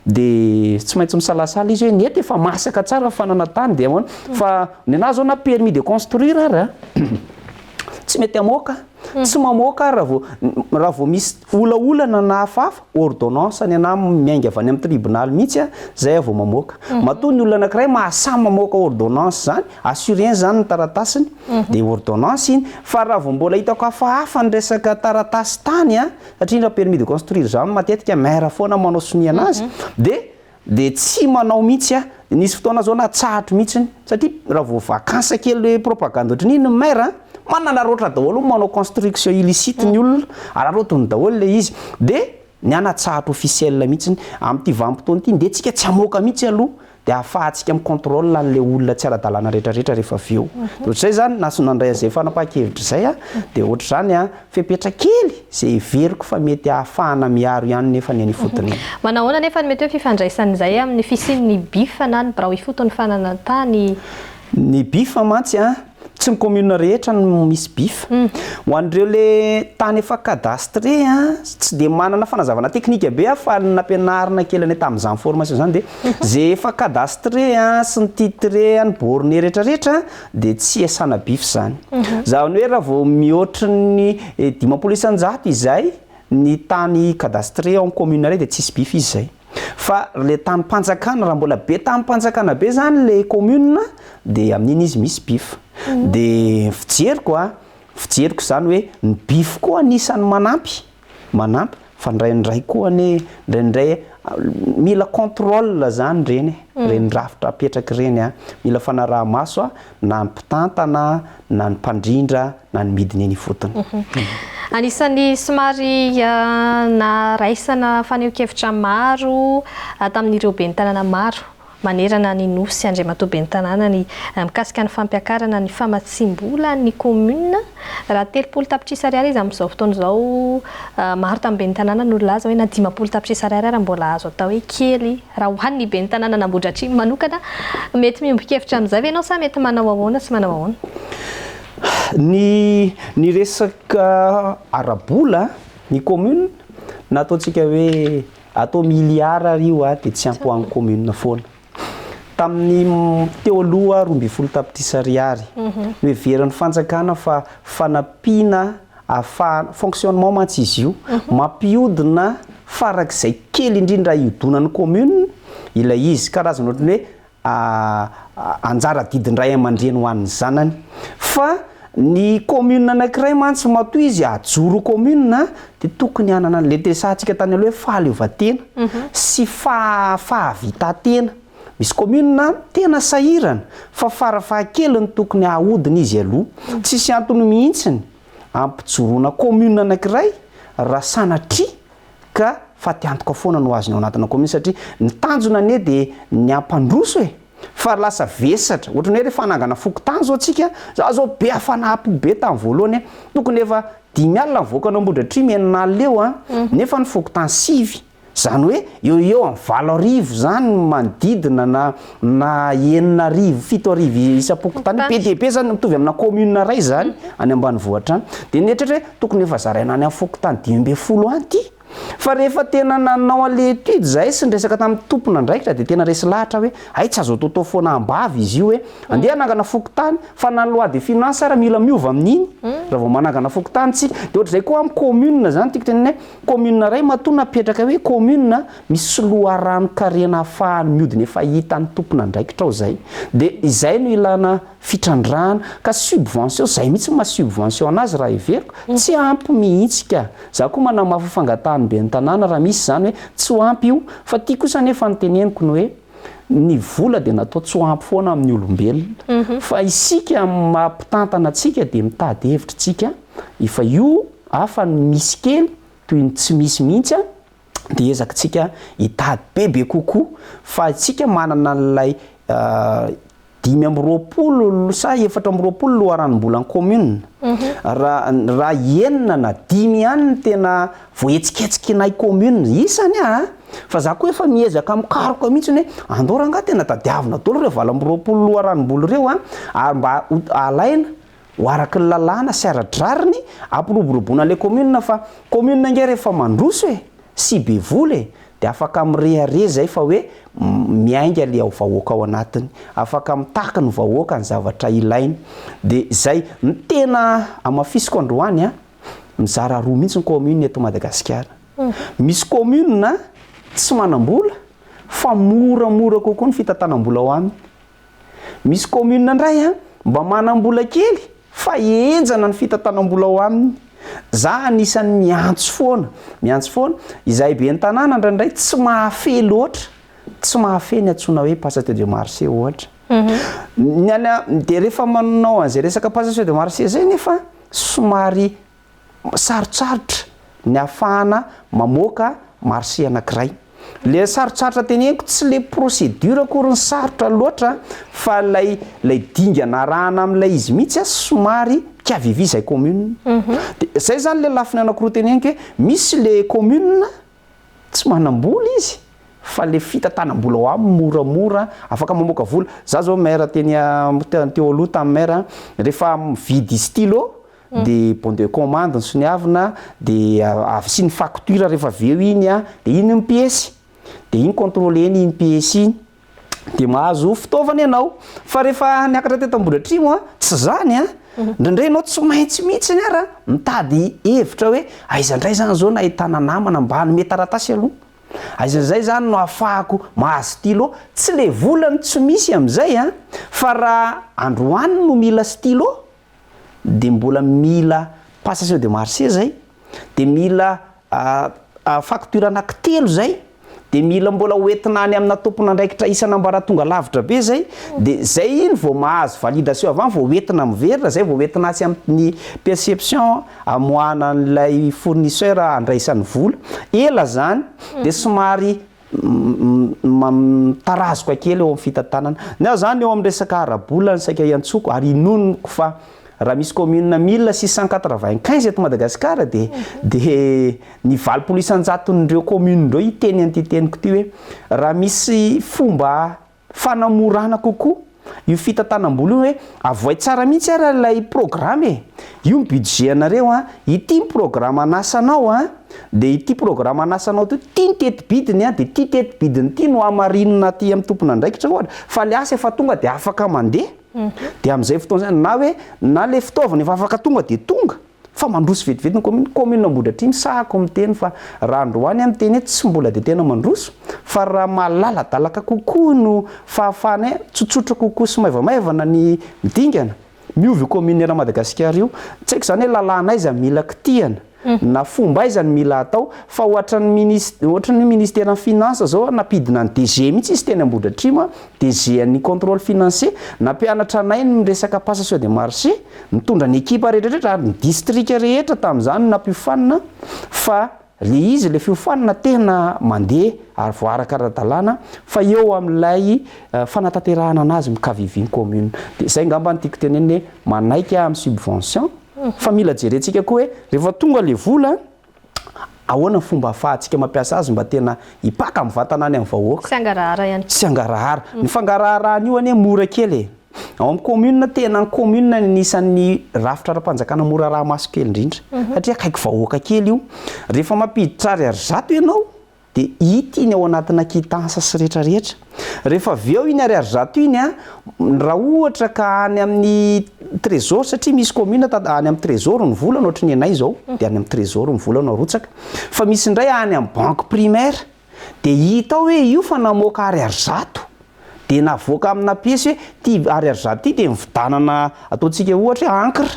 dia tsy maintsy misalasala izy hoe ny eto efa masaka tsara ny fananan-tany dia ahoana. Fa ny an'ahy izao na permis de construire ara tsy mety hamoaka. Tsy mamoaka aho raha vao raha vao misy olaolana na hafahafa, ordonnance ny anah miainga avy any amin'ny tribonaly mihitsy a, zay aho vao mamoaka. Matoa ny olona anankiray mahasahy mamoaka ordonnance zany, assuré-ny zany ny taratasiny, dia ordonnance iny. Fa raha vao mbola hitako hafahafa ny resaka taratasy tany a, satria raha permis de construire zany matetika maire foana manao sonia anazy, dia Dia tsy manao mihitsy aho. Nisy fotoana zao natsahatro mihitsiny satria raha vao vacances kely hoe propagande ohatran'ny iny ny maire an, mananaraotra daholo manao construction illicite ny olona, araraotiny daholo ilay izy. Dia ny ahy natsahatro officiel mihitsiny. Amin'ity vanim-potoana ity ndeha tsika tsy hamoaka mihitsy aloha dia ahafahantsika mi-contrôle an'ilay olona tsy ara-dalàna rehetra rehetra rehefa avy eo. Dia ohatr'izay izany, nandray an'izay fanapahan-kevitra izay aho, dia ohatr'izany an. Fepetra kely izay heveriko fa mety ahafahana miaro ihany nefa ny eny ifotony eny. Manahoana anefa ny mety hoe fifandraisan'izay amin'ny fisian'ny BIF na ny Birao Ifoton'ny Fananan-tany? Ny BIF mantsy an, tsy ny commune rehetra no misy BIF. Ho an'ireo le tany efa cadastré an, tsy dia manana fanazavana teknika be aho fa ny nampianarina kely anay tamin'izany formation izany dia ze efa cadastré an sy ny titré, ny borné rehetra rehetra dia tsy iasana bif izany. Izany hoe raha vao mihoatry ny 50% izay ny tany cadastré ao amin'ny commune iray dia tsisy bif izy izay. Fa ilay tanim-panjakana, raha mbola be tanim-panjakana be izany ilay commune dia amin'iny izy misy bif. Dia ny fijeriko an, fijeriko izany hoe ny bif koa anisan'ny manampy, manampy. Fa indraindray koa anie, indraindray mila contrôle zany ireny e, ireny rafitra apetraka ireny an, mila fanaraha-maso an, na ny mpitantana, na ny mpandrindra, na ny midina eny ifotony. Anisan'ny somary naharaisana fanehoan-kevitra maro tamin'ireo ben'ny tanàna maro manerana ny Nosy Andriamatoa Ben'ny Tanàna ny mikasika ny fampiakarana ny famatsiam-bola ny commune. Raha 30 tapitrisa ariary izy amin'izao fotoana izao, maro tamin'ny Ben'ny Tanàna no nilaza hoe na 50 tapitrisa ariary ara mbola azo atao hoe kely raha ho an'ny Ben'ny Tanànan'Ambohidratrimo manokana. Mety miombon-kevitra amin'izay ve ianao sa mety manao ahoana sy manao ahoana? Ny ny resaka ara-bola, ny commune na ataontsika hoe Atao milliard ary io dia tsy ampy ho an'ny commune foana. Tamin'ny teo aloha 12 tapitrisa ariary. Noheverin'ny fanjakana fa fanampiana ahafahana, fonctionnement mantsy izy io, mampihodina farak'izay kely indrindra hihodonan'ny commune ilay izy. Karazana ohatran'ny hoe anjara adidin-dray aman-dreny ho an'ny zanany. Fa ny commune anankiray mantsy matoa izy hajoro commune dia tokony hanana an'ilay niresahantsika tany aloha hoe fahaleovantena sy fahavitantena. Misy commune tena sahirana fa farafahakeliny tokony hahodina izy aloha. Tsisy antony mihitsiny hampijoroana commune anankiray raha sanatria ka fatiantoka foana no azony ao anatina commune satria ny tanjona anie dia ny hampandroso e! fa lasa vesatra, ohatran'ny hoe rehefa hanangana fokontany zao tsika, za zao be hafanam-po be tamin'ny voalohany hoe tokony efa 50 mivoaka anao Ambohidratrimo 60 eo an, nefa ny fokontany sivy, zany hoe eo ho eo amin'ny 8000 zany ny manodidina na na 6000, 7000 isam-pokontany, be dia be zany, mitovy amina commune iray zany any ambanivohitra any, dia nieritreritra hoe tokony efa zaraina any amin'ny fokontany 15 any ity, fa rehefa tena nanao an'ilay étude zahay sy niresaka tamin'ny tompon'andraikitra dia tena resy lahatra hoe hay tsy azo ataotao foana am-bava izy io hoe andeha hanangana fokontany fa na ny loi de finance ara mila miova amin'iny raha vao manangana fokontany tsika, dia ohatr'izay koa amin'ny commune zany tiako tenenina hoe commune iray matoa napetraka hoe commune Misy loharanon-karena ahafahany mihodina efa hitan'ny tompon'andraikitra ao izay. Dia izay no ilana fitrandrahana. Ka subvention, izay mihitsy no maha subvention anazy raha heveriko, tsy ampy mihitsy ka. Za koa manamafy fangatahan'ny ben'ny tanàna raha misy izany hoe tsy ho ampy io. Fa ity kosa anefa no teneniko ny hoe ny vola dia natao tsy ho ampy foana amin'ny olombelona. Fa isika amin'ny maha mpitantana antsika dia mitady hevitra isika efa io hafa ny misy kely toy ny tsy misy mihitsy an. dia ezakitsika hitady bebe kokoa fa isika manana an'ilay 25 sa 24 loharanom-bolan'ny commune. Raha raha enina na dimy ihany no tena voahetsiketsikinay commune isany a! Fa za koa efa miezaka mikaroka mihitsy hoe andao rangahy tena tadiavina daholo ireo 28 loharanom-bola ireo a! Ary mba ho alaina ho araky ny lalàna sy ara-drariny ampiroboroboana ilay commune fa commune ange rehefa mandroso e sy be vola e dia afaka mirehareha zay fa hoe miainga le ao vahoaka ao anatiny afaka mitaky ny vahoaka ny zavatra ilainy dia zay ny tena hamafisiko androany a mizara roa mihitsy ny commune eto Madagasikara misy commune tsy manam-bola fa moramora kokoa ny fitantanam-bola ao aminy Misy commune ndray an, mba manam-bola kely fa henjana ny fitantanam-bola ao aminy. Za anisan'ny miantso foana, miantso foana, izahay ben'ny tanàna indraindray tsy mahafehy loatra, tsy mahafehy ny antsoina hoe passation de marché ohatra. Ny any dia rehefa manao an'izay resaka passation de marché zay nefa somary sarotsarotra ny ahafahana mamoaka marché anankiray. Le sarotsarotra teneniko tsy le procédure akory ny sarotra loatra fa lay lay dingana arahana amin'ilay izy mihitsy somary mikavivy izay commune. De zay zany le lafiny anankiroa teneniko hoe misy le commune Tsy manam-bola izy fa le fitantanam-bola ao aminy moramora, afaka mamoaka vola. Za zao maire teny teo aloha tamin'ny maire, rehefa mividy stylo de bon de commande no soniavina de asiany facture rehefa avy eo iny an, de iny ny piesy, de iny contrôler-ny iny piesy iny. Dia mahazo fitaovana ianao. Fa rehefa niakatra teto Ambohidratrimo an, tsy izany an. Indraindray ianao tsy maintsy mihitsy ara mitady hevitra hoe aiza indray izany izao no ahitana namana mba hanome taratasy aloha. Aiza indray izany no ahafahako mahazo stylo. Tsy ilay vola no tsy misy amin'izay an, fa raha androany no mila stylo dia mbola mila passation de marché izay, dia mila. facture anankitelo zay, de mila mbola hoentina any amina tompon'andraikitra isan'ambaratonga lavitra be zay, de zay iny vao mahazo validation avy any vao hoentina miverina, zay vao hoentina atsy amin'ny perception amoahana an'ilay fournisseur andraisan'ny vola. Ela zany, de somary mitarazoka kely eo amin'ny fitantanana. Ny aho zany eo amin'ny resaka ara-bola ny saika iantsoko, ary inoniko fa raha misy commune 1695 eto Madagasikara, de ny 80%-n'ireo commune ireo hiteny an'ity teniko ity hoe raha misy fomba fanamorana kokoa io fitantanam-bola io, hoe avoay tsara mihitsy ara ilay programme e, io ny budget anareo a, ity ny programme anasanao a, de ity programme anasanao ty, ty ny tetibidiny a, de ty tetibidiny ty no amarinina aty amin'ny tompon'andraikitra ohatra, fa le asa efa tonga de afaka mandeha, de amin'izay fotoana zay na hoe na le fitaovana efa afaka tonga de tonga fa mandroso vetivety ny commune. Ambohidratrimo, sahako miteny fa raha androany amin'ny teny hoe tsy mbola de tena mandroso, fa raha malaladalaka kokoa no fahafahana tsotsotra kokoa sy maivamaivana ny midingana miovy io commune era Madagasikara io. Tsy haiko zany hoe lalàna aiza mila kitihana na fomba aiza ny mila atao, fa ohatran'ny ministre, ohatran'ny ministère ny finance zao nampidina ny DG mihitsy izy teny Ambohidratrimo a, DG ny contrôle financier, nampianatra anay ny resaka passation de marché, mitondra ny ekipa rehetrarehetra ary ny district rehetra tamin'izany nampiofanina, fa le izy le fiofanina tena mandeha ary voaraka ara-dalàna, fa eo amin'ilay fanatanterahana anazy mikaviviny commune. De zay ngamba ny tiako teneny hoe manaiky amin'ny subvention, fa mila jerentsika koa hoe rehefa tonga le vola, ahoana ny fomba ahafahantsika mampiasa azy mba tena hipaka mivantana any amin'ny vahoaka. Sy angarahara ihany. Sy angarahara. Ny fangaraharahana io anie mora kely e. Ao amin'ny commune, tena ny commune nisan'ny rafitra ara-panjakana mora raha maso kely indrindra, satria akaiky vahoaka kely io. Rehefa mampiditra 100 ariary ianao, de hita iny ao anatina quittance sy rehetrarehetra. Rehefa avy eo iny 100 ariary iny a, raha ohatra ka any amin'ny trésor, satria misy commune any amin'ny trésor ny vola no, ohatry ny anay zao, de any amin'ny trésor ny vola no arotsaka, fa misy indray any amin'ny banque primaire, de hita ao hoe io fa namoaka 100 ariary, de navoaka amina pièce hoe ty 100 ariary ty de mividanana ataontsika ohatra hoe encre.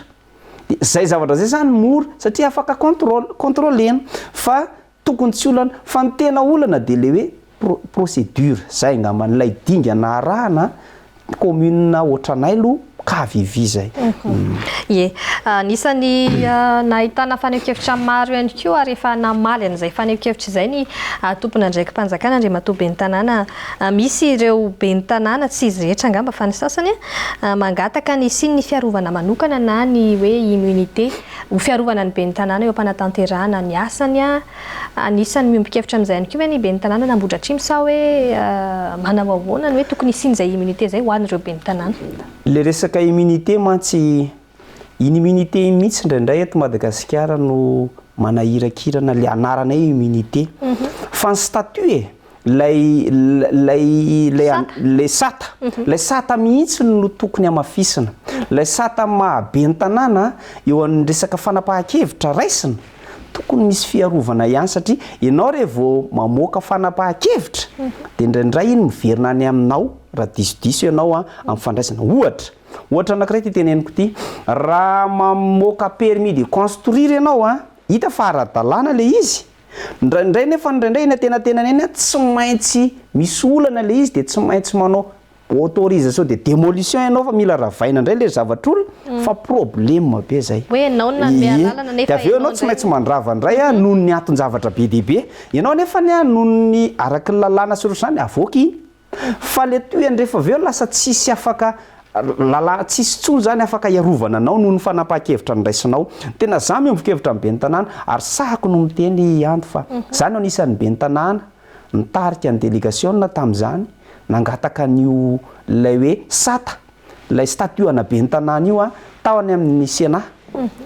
De zay zavatra zay zany mora satria afaka contrôlena, fa tokony tsy olana. Fa ny tena olana de le hoe procédure zay angamba n'ilay dingana arahana commune ohatranay aloha kavivi zay. Ye, anisan'ny nahitana fanehoan-kevitra maro ihany koa, ary efa namaly an'izay fanehoan-kevitra izay ny tompon'andraiki-panjakana, Andriamatoa ben'ny tanàna. Misy ireo ben'ny tanàna, tsy izy rehetra angamba fa ny sasany, mangataka ny hisian'ny fiarovana manokana na ny hoe immunité ho fiarovana ny ben'ny tanàna eo am-panatanterahana ny asany. Anisan'ny miombon-kevitra amin'izay ihany koa ve ny ben'ny tanàna n'Ambohidratrimo, sa hoe manao ahoana ny hoe tokony hisian'izay immunité izay ho an'ireo ben'ny tanàna? Le resaka immunité mantsy, iny immunité iny mihitsy indraindray eto Madagasikara no manahirakirana le anarana hoe immunité. Fa ny statut e, lay sata, lay sata mihitsy no tokony hamafisina. Lay sata mahabe ny tanàna eo amin'ny resaka fanapahan-kevitra raisina, tokony misy fiarovana ihany, satria ianao re vao mamoaka fanapahan-kevitra de indraindray iny miverina any aminao raha disodiso ianao a amin'ny fandraisana. Ohatra anankiray ty teneniko ty: raha mamoaka permis de construire ianao a, hita fa ara-dalàna le izy, indraindray nefa indraindray eny antenatenany eny a tsy maintsy misy olana le izy, de tsy maintsy manao autorisation de démolition ianao fa mila ravaina indray le zavatr'olona, fa problème be zay. Hoe ianao no nanome alalana nefa De avy eo ianao tsy maintsy mandrava indray a noho ny anton-javatra be dehibe ianao, nefa ny a noho ny araky ny lalàna sy ohatr'izany avoaka iny, fa le tohiny rehefa avy eo lasa tsisy afaka lalàna, tsisy intsony zany afaka hiarovana anao noho ny fanapahan-kevitra niraisinao. Tena za miombon-kevitra amin'ny ben'ny tanàna, ary sahako no miteny anto fa za no anisan'ny ben'ny tanàna nitarika ny délégation tamin'izany nangataka an'io lay hoe sata, lay statut ana ben'ny tanàna io a tao any amin'ny Sénat.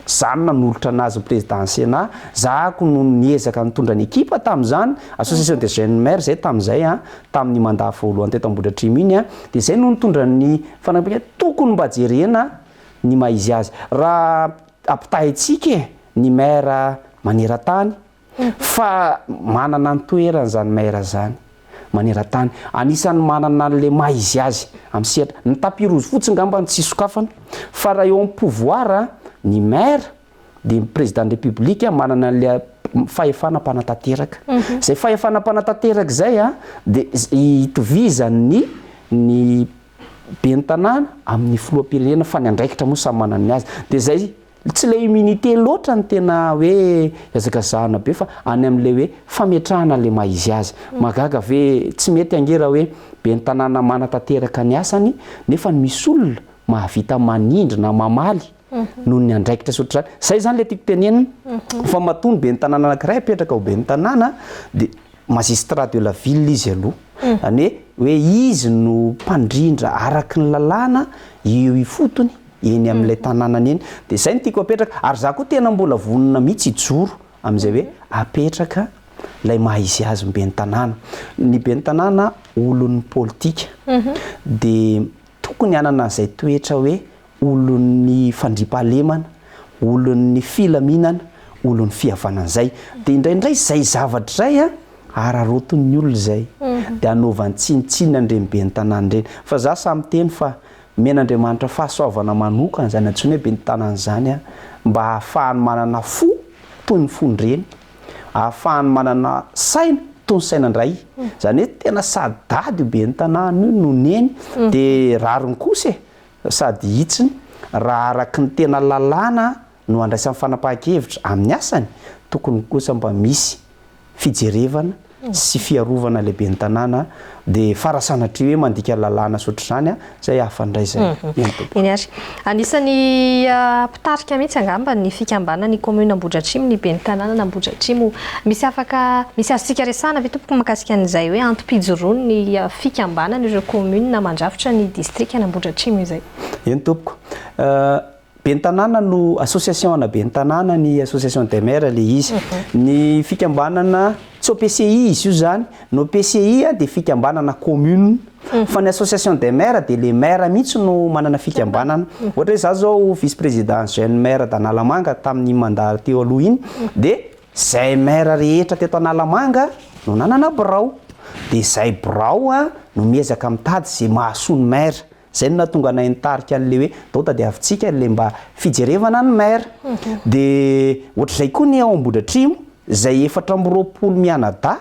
Za no nanolotra anazy président ny Sénat, zahako no niezaka nitondra ny ekipa tamin'izany, association des jeunes maires zay tamin'izay a, tamin'ny mandat voalohany teto Ambohidratrimo iny a, de zay no nitondra ny fanapahan tokony mba jerena ny maha izy azy. Raha ampitahaintsika e ny maire maneran-tany, fa manana ny toerany zany maire zany maneran-tany, anisan'ny manana an'le maha izy azy amin'ny sehatra ny tapis rouge fotsiny ngamba ny tsy sokafana, fa raha eo amin'ny pouvoir ny maire de ny président de république manana an'le fahefana mpanatanteraka. Izay fahefana mpanatanteraka izay dia itovizan'ny ny ben'ny tanàna amin'ny filoham-pirenena fa ny andraikitra moa samy manana ny azy. Dia izay tsy ilay immunité loatra no tena hoe ihazakazahana be fa any amin'ilay hoe fametrahana ilay maha izy azy. Mahagaga ve, tsy mety ange raha hoe ben'ny tanàna manatanteraka ny asany nefa misy olona mahavita manindry na mamaly noho ny andraikitra sy ohatr'izany. Izay izany ilay tiako tenenina fa matoa ny ben'ny tanàna anankiray apetraka ho ben'ny tanàna dia magistrat de la ville izy aloha. Izany hoe hoe izy no mpandrindra araky ny lalàna eo ifotony eny amin'ilay tanànany eny. Dia izay no tiako apetraka. Ary izaho koa tena mbola vonona mihitsy hijoro amin'izay hoe apetraka ilay maha izy azy ny ben'ny tanàna. Ny ben'ny tanàna olon'ny politika dia tokony hanana an'izay toetra hoe olon'ny fandriampahalemana, olon'ny filaminana, olon'ny fihavanana izay. Dia indraindray izay zavatra izay araraotin'ny olona izay, dia anaovany tsinontsinona an'ireny ben'ny tanàna ireny. Fa za sahy miteny fa omen'Andriamanitra fahasoavana manokana izany antsoina hoe ben'ny tanàna izany mba hahafahany manana fo toy ny fon-dreny, ahafahany manana saina toy ny sainan-dray. Izany hoe tena sady dada io ben'ny tanàna io no neny, dia rariny kosa e! Sady hitsiny, raha araky ny tena lalàna no andraisany fanapahan-kevitra amin'ny asany, tokony kosa mba misy fijerevana sy fiarovana ilay ben'ny tanàna, dia fa raha sanatria hoe mandika lalàna sy ohatr'izany, izay hafa indray izay. Eny tompoko. Eny ary. Anisan'ny mpitarika mihitsy angamba ny fikambanan'ny commune Ambohidratrimo ny ben'ny tanànan'Ambohidratrimo. Misy afaka, misy azontsika resahana ve tompoko mahakasika an'izay hoe antom-pijoroan'ny fikambanana ireo commune mandrafitra ny distrikan'Ambohidratrimo izay? Eny tompoko. Ben'ny tanàna no association ana ben'ny tanàna ny association des maires ilay izy. Ny fikambanana tsy OPCI izy io izany, ny OPCI dia fikambanana commune fa ny association des maires dia le maire mihitsy no manana fikambanana. Ohatra hoe za zao vice président jeune maire d'Analamanga tamin'ny mandat teo aloha iny dia zay maire rehetra teto Analamanga no nanana birao. Dia zay birao no miezaka mitady ze mahasoa ny maire. Zay no nahatonga anay nitarika an'le hoe ndao tadiavintsika le mba fijerevana ny maire. De ohatr'izay koa ny ao Ambohidratrimo, zay 24 mianadahy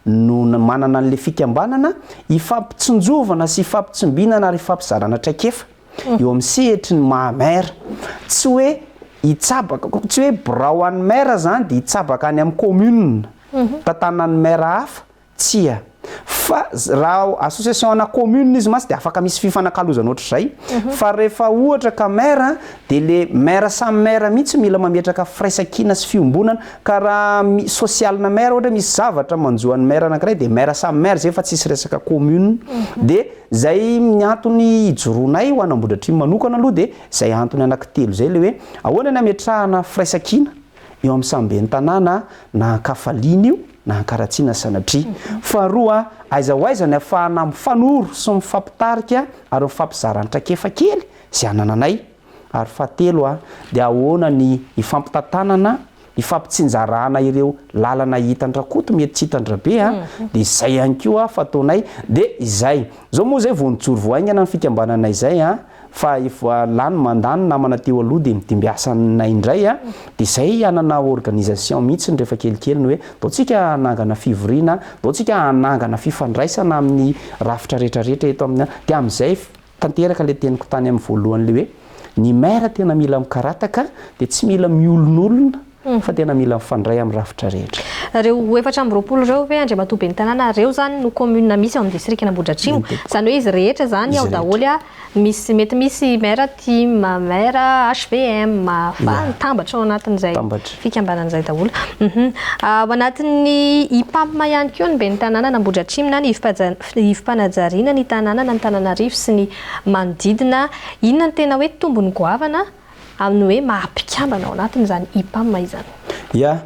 no manana an'le fikambanana ifampitsinjovana sy ifampitsimbinana ary ifampizarana traikefa eo amin'ny sehatry ny maha maire. Tsy hoe hitsabaka, tsy hoe birao an'ny maire zany de hitsabaka any amin'ny commune tantanan'ny maire hafa Tsia. Fa raha association ana commune izy mantsy dia afaka misy fifanakalozana ohatr'izay. Fa rehefa ohatra ka maire dia le maire samy maire mihitsy mila mametraka firaisankina sy fiombonana. Ka raha social-na maire ohatra misy zavatra manjo an'ny maire anankiray dia maire samy maire zay fa tsisy resaka commune. Dia zay ny antony ijoroanay ho an'Ambohidratrimo manokana aloha dia zay antony anankitelo zay le hoe ahoana ny ametrahana firaisankina eo amin'ny samy ben'ny tanàna na an-kafaliana io na an-karatsiana sanatria. Faharoa, aiza ho aiza ny afahana mifanoro sy mifampitarika ary mifampizara ny traikefa kely izay anananay? Ary fahatelo, dia ahoana ny hifampitantanana, hifampitsinjarana ireo lalana hitan-dRakoto mety tsy hitan-dRabe, dia izay ihany koa fataonay. Dia izay. Izao moa izay vao nijoro vao haingana ny fikambananay izay, Fa efa lany mandat ny namana teo aloha dia midimbiasanay indray a, dia izay hanana organisation mihitsy rehefa kelikely ny hoe ndao tsika hanangana fivoriana, ndao tsika hanangana fifandraisana amin'ny rafitra rehetra rehetra eto amin'ny dia amin'izay tanteraka ilay teniko tany amin'ny voalohany ilay hoe ny maire tena mila mikarataka dia tsy mila miolonolona fa tena mila mifandray amin'ny rafitra rehetra. Ireo 24 ireo ve Andriamatoa Ben'ny Tanàna, ireo izany no commune misy ao amin'ny distrikan'Ambohidratrimo? Izany hoe izy rehetra izany ao daholo, misy mety misy maire tim, maire hvm, fa mitambatra ao anatin'izay fikambanana izay daholo. Ao anatin'ny IPAM ihany koa ny Ben'ny Tanànan'Ambohidratrimo na ny ivom-panajariana ny tanànan'Antananarivo sy ny manodidina. Inona no tena hoe tombony goavana amin'ny hoe maha mpikambana ao anatin'izany IPAM izany. Ya.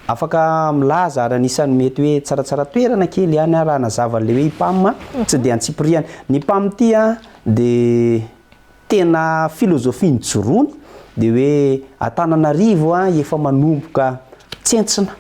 Afaka milaza ary anisan'ny mety hoe tsaratsara toerana kely ihany aho raha hanazava an'ilay hoe IPAM, tsy dia antsipiriany. Ny IPAM ity dia tena philosophie nijoroany dia hoe Antananarivo efa manomboka tsentsina,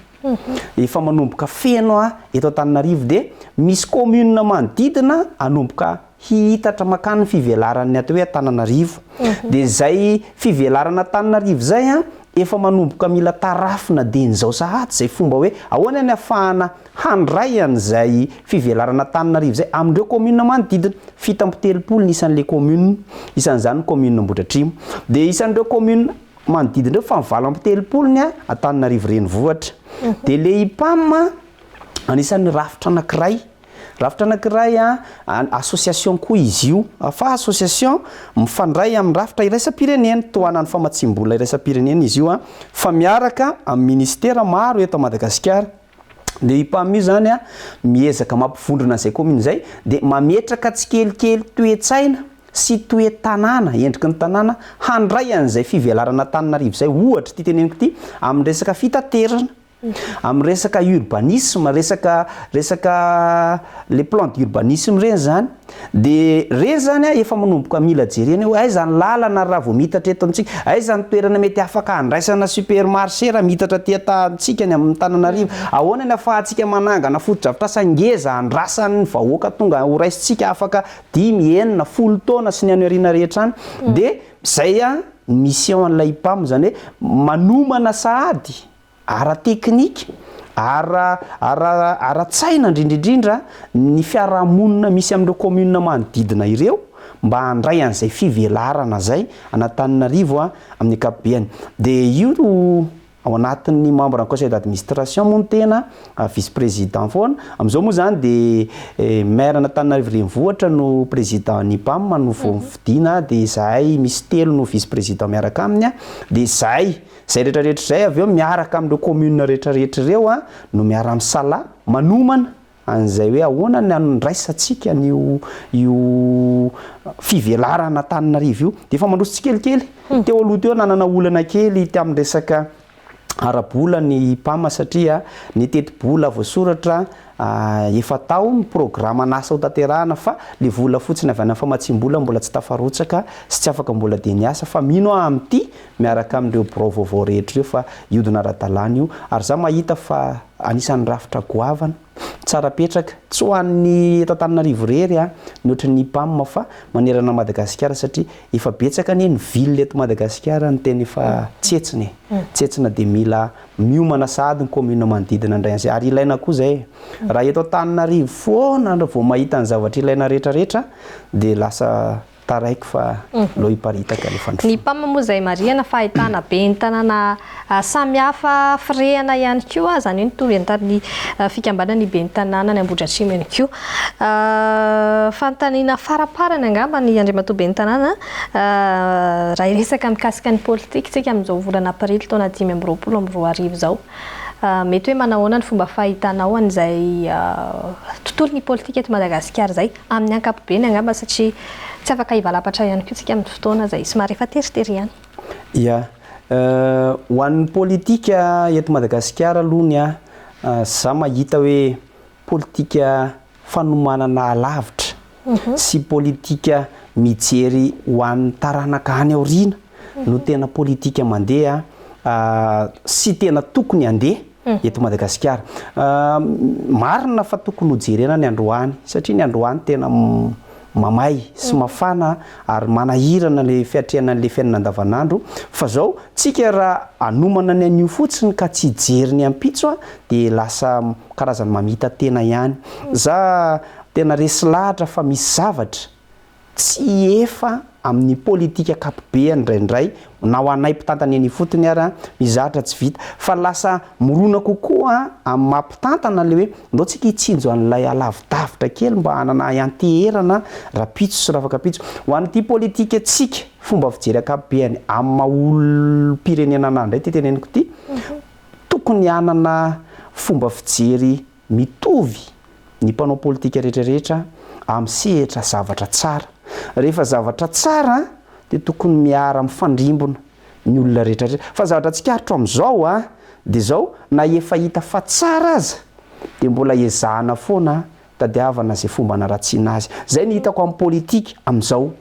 efa manomboka feno eto Antananarivo dia misy commune manodidina hanomboka Hihitatra mankany ny fivelaran'ny atao hoe Antananarivo. Dia izay fivelarana Antananarivo izay an, efa manomboka mila tarafina dieny izao sahady izay fomba hoe ahoana ny afahana handray an'izay fivelarana Antananarivo izay amin'ireo commune manodidina. 37 ny isan'ilay commune, isan'izany ny commune Ambohidratrimo. Dia isan'ireo commune manodidina ireo fa ny 38 ny Antananarivo renivohitra. Dia ilay IPAM anisan'ny rafitra anankiray, rafitra anankiray association koa izy io, fa association mifandray amin'ny rafitra iraisam-pirenena, tohanan'ny famatsiam-bola iraisam-pirenena izy io fa miaraka amin'ny ministera maro eto Madagasikara. Dia IPAM io izany miezaka mampivondrona an'izay commune izay dia mametraka tsikelikely toe-tsaina sy toe-tanàna, endriky ny tanàna handray an'izay fivelarana Antananarivo izay, ohatra ity teneniko ity amin'ny resaka fitaterana. Amin'ny resaka urbanisme, resaka resaka le plan d'urbanisme ireny zany, de reny zany a efa manomboka mila jerena hoe aiza ny lalana raha vao miitatra eto amintsika, aiza ny toerana mety afaka handraisana supermarché raha miitatra aty an-tanintsika any amin'ny Antananarivo, ahoana ny afahantsika manangana fotodrafitrasa ngeza andrasan'ny vahoaka tonga ho raisintsika afaka dimy, enina, folo taona sy ny any aoriana rehetra any, de zay a ny mission an'ilay IPAM zany hoe manomana sahady ara-teknika, ara ara ara-tsaina indrindra indrindra ny fiarahamonina misy amin'ireo commune manodidina ireo mba handray an'izay fivelarana izay an'Antananarivo amin'ny ankapobeny. Dia io no ao anatin'ny membre ny conseil d'administration moa ny tena vice président foana. Amin'izao moa izany dia maire an'Antananarivo renivohitra no président ny IPAM no vao nofidina dia izahay misy telo no vice président miaraka aminy dia izahay Izay rehetra rehetra izay avy eo miaraka amin'ireo commune rehetra rehetra ireo no miara-misalahy manomana an'izay hoe ahoana ny handraisantsika an'io io fivelarana Antananarivo io. Dia efa mandroso tsikelikely. Teo aloha teo nanana olana kely tamin'ny resaka ara-bola ny IPAM satria ny tetibola voasoratra Efa tao ny programan'asa ho tanterahana fa le vola fotsiny avy any amin'ny famatsiam-bola mbola tsy tafarotsaka sy tsy afaka mbola dia niasa fa mino aho amin'ity miaraka amin'ireo birao vaovao rehetra ireo fa hiodina ara-dalàna io ary za mahita fa anisan'ny rafitra goavana tsara petraka tsy ho an'ny eto Antananarivo irery a ny ohatran'ny IPAM fa manerana an'i Madagasikara satria efa betsaka anie ny ville eto Madagasikara no tena efa tsetsina e, tsetsina dia mila Miomana sahady ny commune manodidina indray an'izay ary ilaina koa izay e. Raha eto Antananarivo foana no vao mahita ny zavatra ilaina rehetra rehetra dia lasa taraiky fa aleo hiparitaka ilay fandrosoana. Ny PAM moa izay marihana fa ahitana ben'ny tanàna samihafa firehana ihany koa, izany hoe nitovy tamin'ny fikambanan'ny ben'ny tanàna any Ambohidratrimo ihany koa. Fanontaniana faraparany angamba ny Andriamatoa ben'ny tanàna. Raha hiresaka mikasika ny politika isika amin'izao volana aprily taona 2025 izao, mety hoe manahoana ny fomba fahitanao an'izay tontolon'ny politika eto Madagasikara izay, amin'ny ankapobeny angamba satria tsy afaka hivalapatra ihany koa isika amin'ny fotoana izay somary efa teritery ihany. Ya, ho an'ny politika eto Madagasikara aloha ny ahy, za mahita hoe politika fanomanana alavitra sy politika mijery ho an'ny taranaka any aoriana no tena politika mandeha sy tena tokony handeha eto Madagasikara. Marina fa tokony hojerena ny androany satria ny androany tena mamay sy mafana ary manahirana le fiatrehana an'le fiainana andavanandro fa zao tsika raha hanomana ny anio fotsiny ka tsy hijery ny ampitso dia lasa karazany mamita tena ihany. Za tena resy lahatra fa misy zavatra tsy efa amin'ny politika ankapobeany indraindray na ho anay mpitantana eny ifotony ara misy zavatra tsy vita fa lasa mirona kokoa amin'ny maha mpitantana le hoe ndao tsika hitsinjo an'ilay alavidavitra kely mba hanana hianteherana rapitso sy rafakapitso. Ho an'ity politika tsika fomba fijery ankapobeany amin'ny maha olom-pirenena anah indray ity teneniko ity, Tokony hanana fomba fijery mitovy ny mpanao politika rehetra rehetra amin'ny sehatra zavatra tsara. Rehefa zavatra tsara dia tokony miara mifandrimbona ny olona rehetra rehetra. Fa ny zavatra tsikaritro amin'izao dia izao, na efa hita fa tsara aza dia mbola ezahana foana tadiavana izay fomba hanaratsiana azy. Izay no hitako amin'ny politika amin'izao.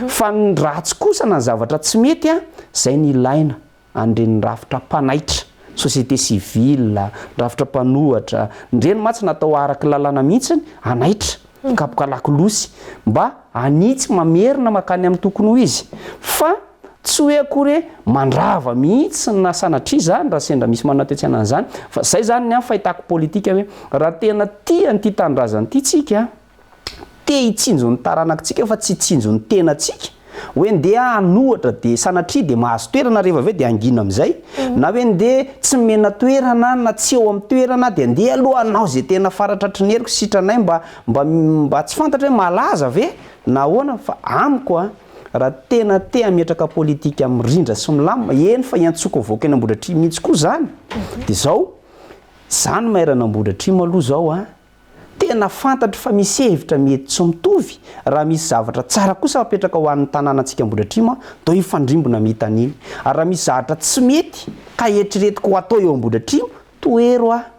Fa ny ratsy kosa na ny zavatra tsy mety, izay no ilaina. an'ireny rafitra mpanaitra, société civile, ny rafitra mpanohatra, ireny mantsy natao araka lalàna mihitsy hanaitra, hikapoka lakolosy mba hanitsy mamerina mankany amin'ny tokony ho izy. Fa Tsy hoe akory hoe mandrava mihitsy na sanatria izany raha sendra misy manana toe-tsaina an'izany, fa izay izany ny ahy fahitako politika hoe raha tena tia an'ity tanindrazana ity tsika, te hitsinjo ny taranakitsika fa tsy hitsinjo ny tenantsika, hoe ndeha hanohatra dia sanatria dia mahazo toerana rehefa avy eo dia hangina amin'izay, na hoe ndeha tsy nomena toerana na tsy eo amin'ny toerana dia ndeha aloha hanao izay tena faratratry ny heriko sitranay mba mba mba tsy fantatra hoe malaza ve na ahoana fa amiko an! Raha tena te hametraka politika mirindra sy milamina, eny fa iantsoako avoaka eny Ambohidratrimo mihitsy koa izany, dia izao, izaho no maire an'Ambohidratrimo aloha izao an, tena fantatro fa misy hevitra mety tsy mitovy, raha misy zavatra tsara kosa apetraka ho an'ny tanànantsika Ambohidratrimo an, dao hifandrimbona mita an'iny, ary raha misy zavatra tsy mety ka eritreretiko ho atao eo Ambohidratrimo, tohero aho.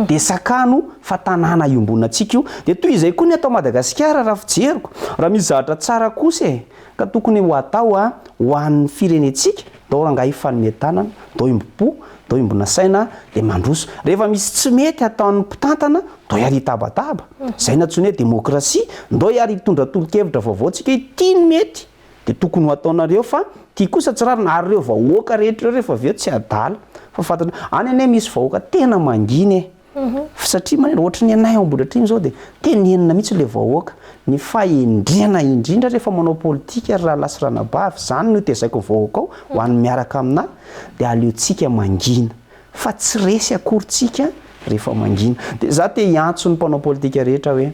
Dia sakano fa tanàna iombonantsika io. Dia toy izay koa ny ato Madagasikara raha fijeriko. Raha misy zavatra tsara kosa e, ka tokony ho atao a, ho an'ny firenentsika, ndao rangahy hifanome tanana, ndao hiombom-po, ndao hiombona saina, dia mandroso. Rehefa misy tsy mety ataon'ny mpitantana, ndao hiary hitabataba. Izay no antsoina hoe demokrasia. Ndao hiary hitondra tolo-kevitra vaovao tsika hoe ity no mety. Dia tokony ho ataonareo fa ty kosa tsy rariny ary ireo vahoaka rehetra ireo rehefa avy eo tsy adala fa fantatra any anie misy vahoaka tena mangina e satria maneno ohatry ny anay ao Ambohidratrimo izao dia tenenina mihitsy ilay vahoaka ny fahendrena indrindra rehefa manao politika ry rahalahy sy ranabavy izany no tezaiko ny vahoaka ao ho an'ny miaraka aminà dia aleontsika mangina fa tsy resy akory tsika rehefa mangina. Dia za te hiantso ny mpanao politika rehetra hoe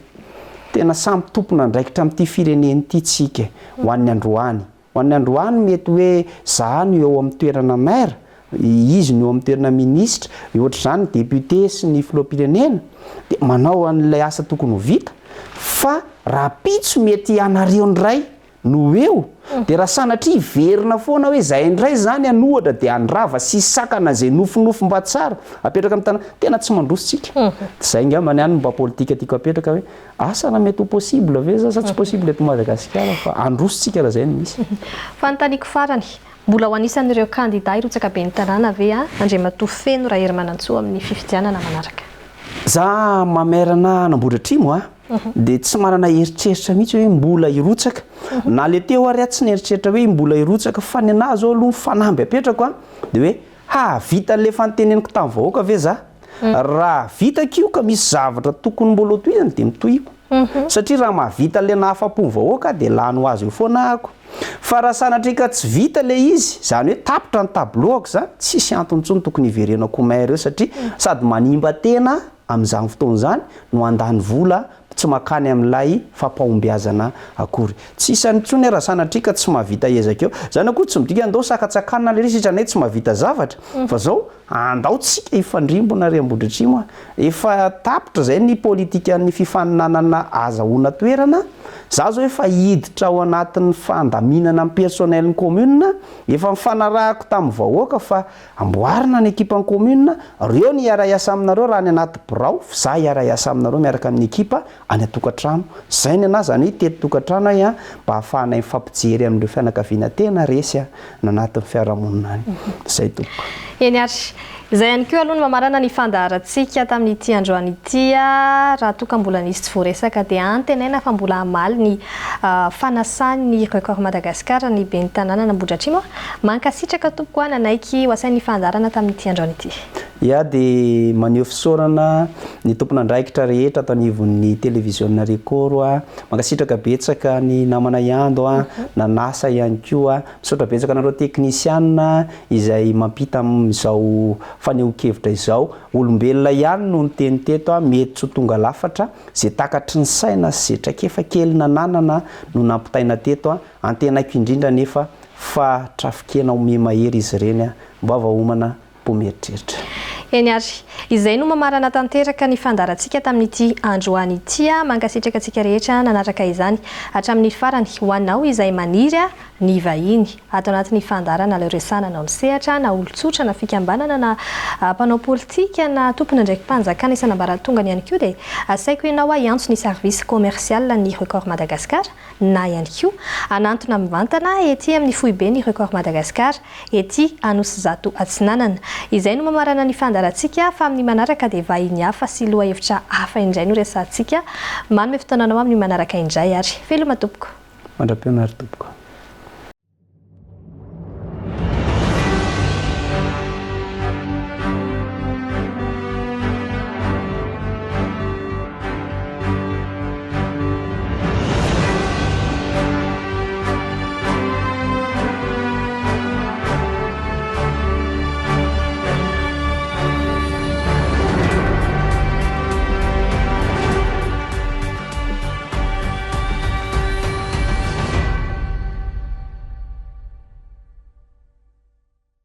tena samy tompon'andraikitra amin'ity firenena ity tsika e, ho an'ny androany. Ho an'ny androany mety hoe za no eo amin'ny toerana maire, izy no eo amin'ny toerana ministra, ohatr'izany ny député sy ny filoham-pirenena, dia manao an'ilay asa tokony ho vita, fa rahampitso mety ianareo indray no eo dia raha sanatria hiverina foana hoe zay indray zany an'ohatra dia handrava sy hisakana izay nofinofy mba tsara apetraka amin'ny tanàna, tena tsy mandroso tsika, zay ngambany any no mba politika tiako apetraka hoe asa raha mety ho possible ve zany sa tsy possible eto Madagasikara fa handroso tsika raha zay no misy. Fanontaniako farany, mbola ho anisan'ireo kandida hirotsaka ben'ny tanàna ve Andriamatoa Feno Raherimanantsoa amin'ny fifidianana manaraka? Za mamerana an'Ambohidratrimo a! Dia tsy manana eritreritra mihitsy hoe mbola hirotsaka. Na le teo ary aho tsy nieritreritra hoe mbola hirotsaka fa ny anahy zao aloha ny fanamby apetrako a, dia hoe hahavita an'le efa noteneniko tamin'ny vahoaka ve za? Raha vitako io ka misy zavatra tokony mbola ho tohizana dia mitohiko. Satria raha mahavita an'le nahafapo ny vahoaka aho dia lany ho azy eo foana ahako. Fa raha sanatria ka tsy vita le izy, izany hoe tapitra ny tableau-ako izany, tsisy antony intsony tokony hiverenako ho maire eo satria sady manimba tena amin'izany fotoana izany no handany vola tsy mankany amin'ilay fampahombiazana akory. Tsy isany intsony aho raha sanatria ka tsy mahavita ezaka eo. Izany akory tsy midika andao sakantsakanina lery sitranay tsy mahavita zavatra fa zao andao tsika hifandrimbona ry Ambohidratrimo a! Efa tapitra izay ny politikan'ny fifaninanana azahoana toerana, za zao efa hiditra ao anatin'ny fandaminana ny personnel ny commune, efa nifanarahako tamin'ny vahoaka fa Amboarina ny ekipan'ny commune, reo ny hiara-hiasa aminareo raha any anaty birao, f'izaho hiara-hiasa aminareo miaraka amin'ny ekipa any an-tokantrano. Zay ny anah, zany hoe hitety tokantrano ahy an, mba ahafahanay mifampijery amin'ireo fianakaviana tena resy an, anatin'ny fiarahamonina any. Zay tompoko. Eny ary. Izay ihany koa aloha no mamarana ny fandaharantsika tamin'ity androany ity. Raha toa ka mbola nisy tsy voaresaka dia antenaina fa mbola hamaly ny fanasan'ny Record Madagascar ny ben'ny tanànan'Ambohidratrimo. Mankasitraka tompoko a nanaiky ho asain'ny fandaharana tamin'ity androany ity. Ia dia maneho fisaorana ny tompon'andraikitra rehetra ato anivon'ny televiziona Record a, mankasitraka betsaka ny namana Iando a, nanasa ihany koa, misaotra betsaka anareo teknisiana izay mampita amin'izao fanehoan-kevitra izao, olombelona ihany no niteny teto a, mety tsy ho tonga lafatra, ze takatry ny saina sy ze traikefa kely nananana no nampitaina teto a, antenaiko indrindra anefa Fa trafikena ome mahery izy ireny a! Mbava homana mpo mieritreritra. Eny ary. Izay no mamarana tanteraka ny fandaharantsika tamin'ity androany ity. Mankasitraka antsika rehetra nanaraka izany hatramin'ny farany. Ho anao izay maniry ny vahiny ato anatin'ny fandaharana aleo resahana anao ny sehatra na olon-tsotra na fikambanana na mpanao politika na tompon'andraiki-panjakana isan'ambaratongany ihany koa dia asaiko ianao hiantso ny service commercial ny Record Madagascar na ihany koa hanantona mivantana ety amin'ny foiben'ny Record Madagascar ety Anosizato Atsinanana. Izay no mamarana ny fandaharantsika fa amin'ny manaraka dia vahiny hafa sy lohahevitra hafa indray no resahantsika. Manome fotoana anao amin'ny manaraka indray ary. Veloma tompoko. Mandra-pihaona ary tompoko.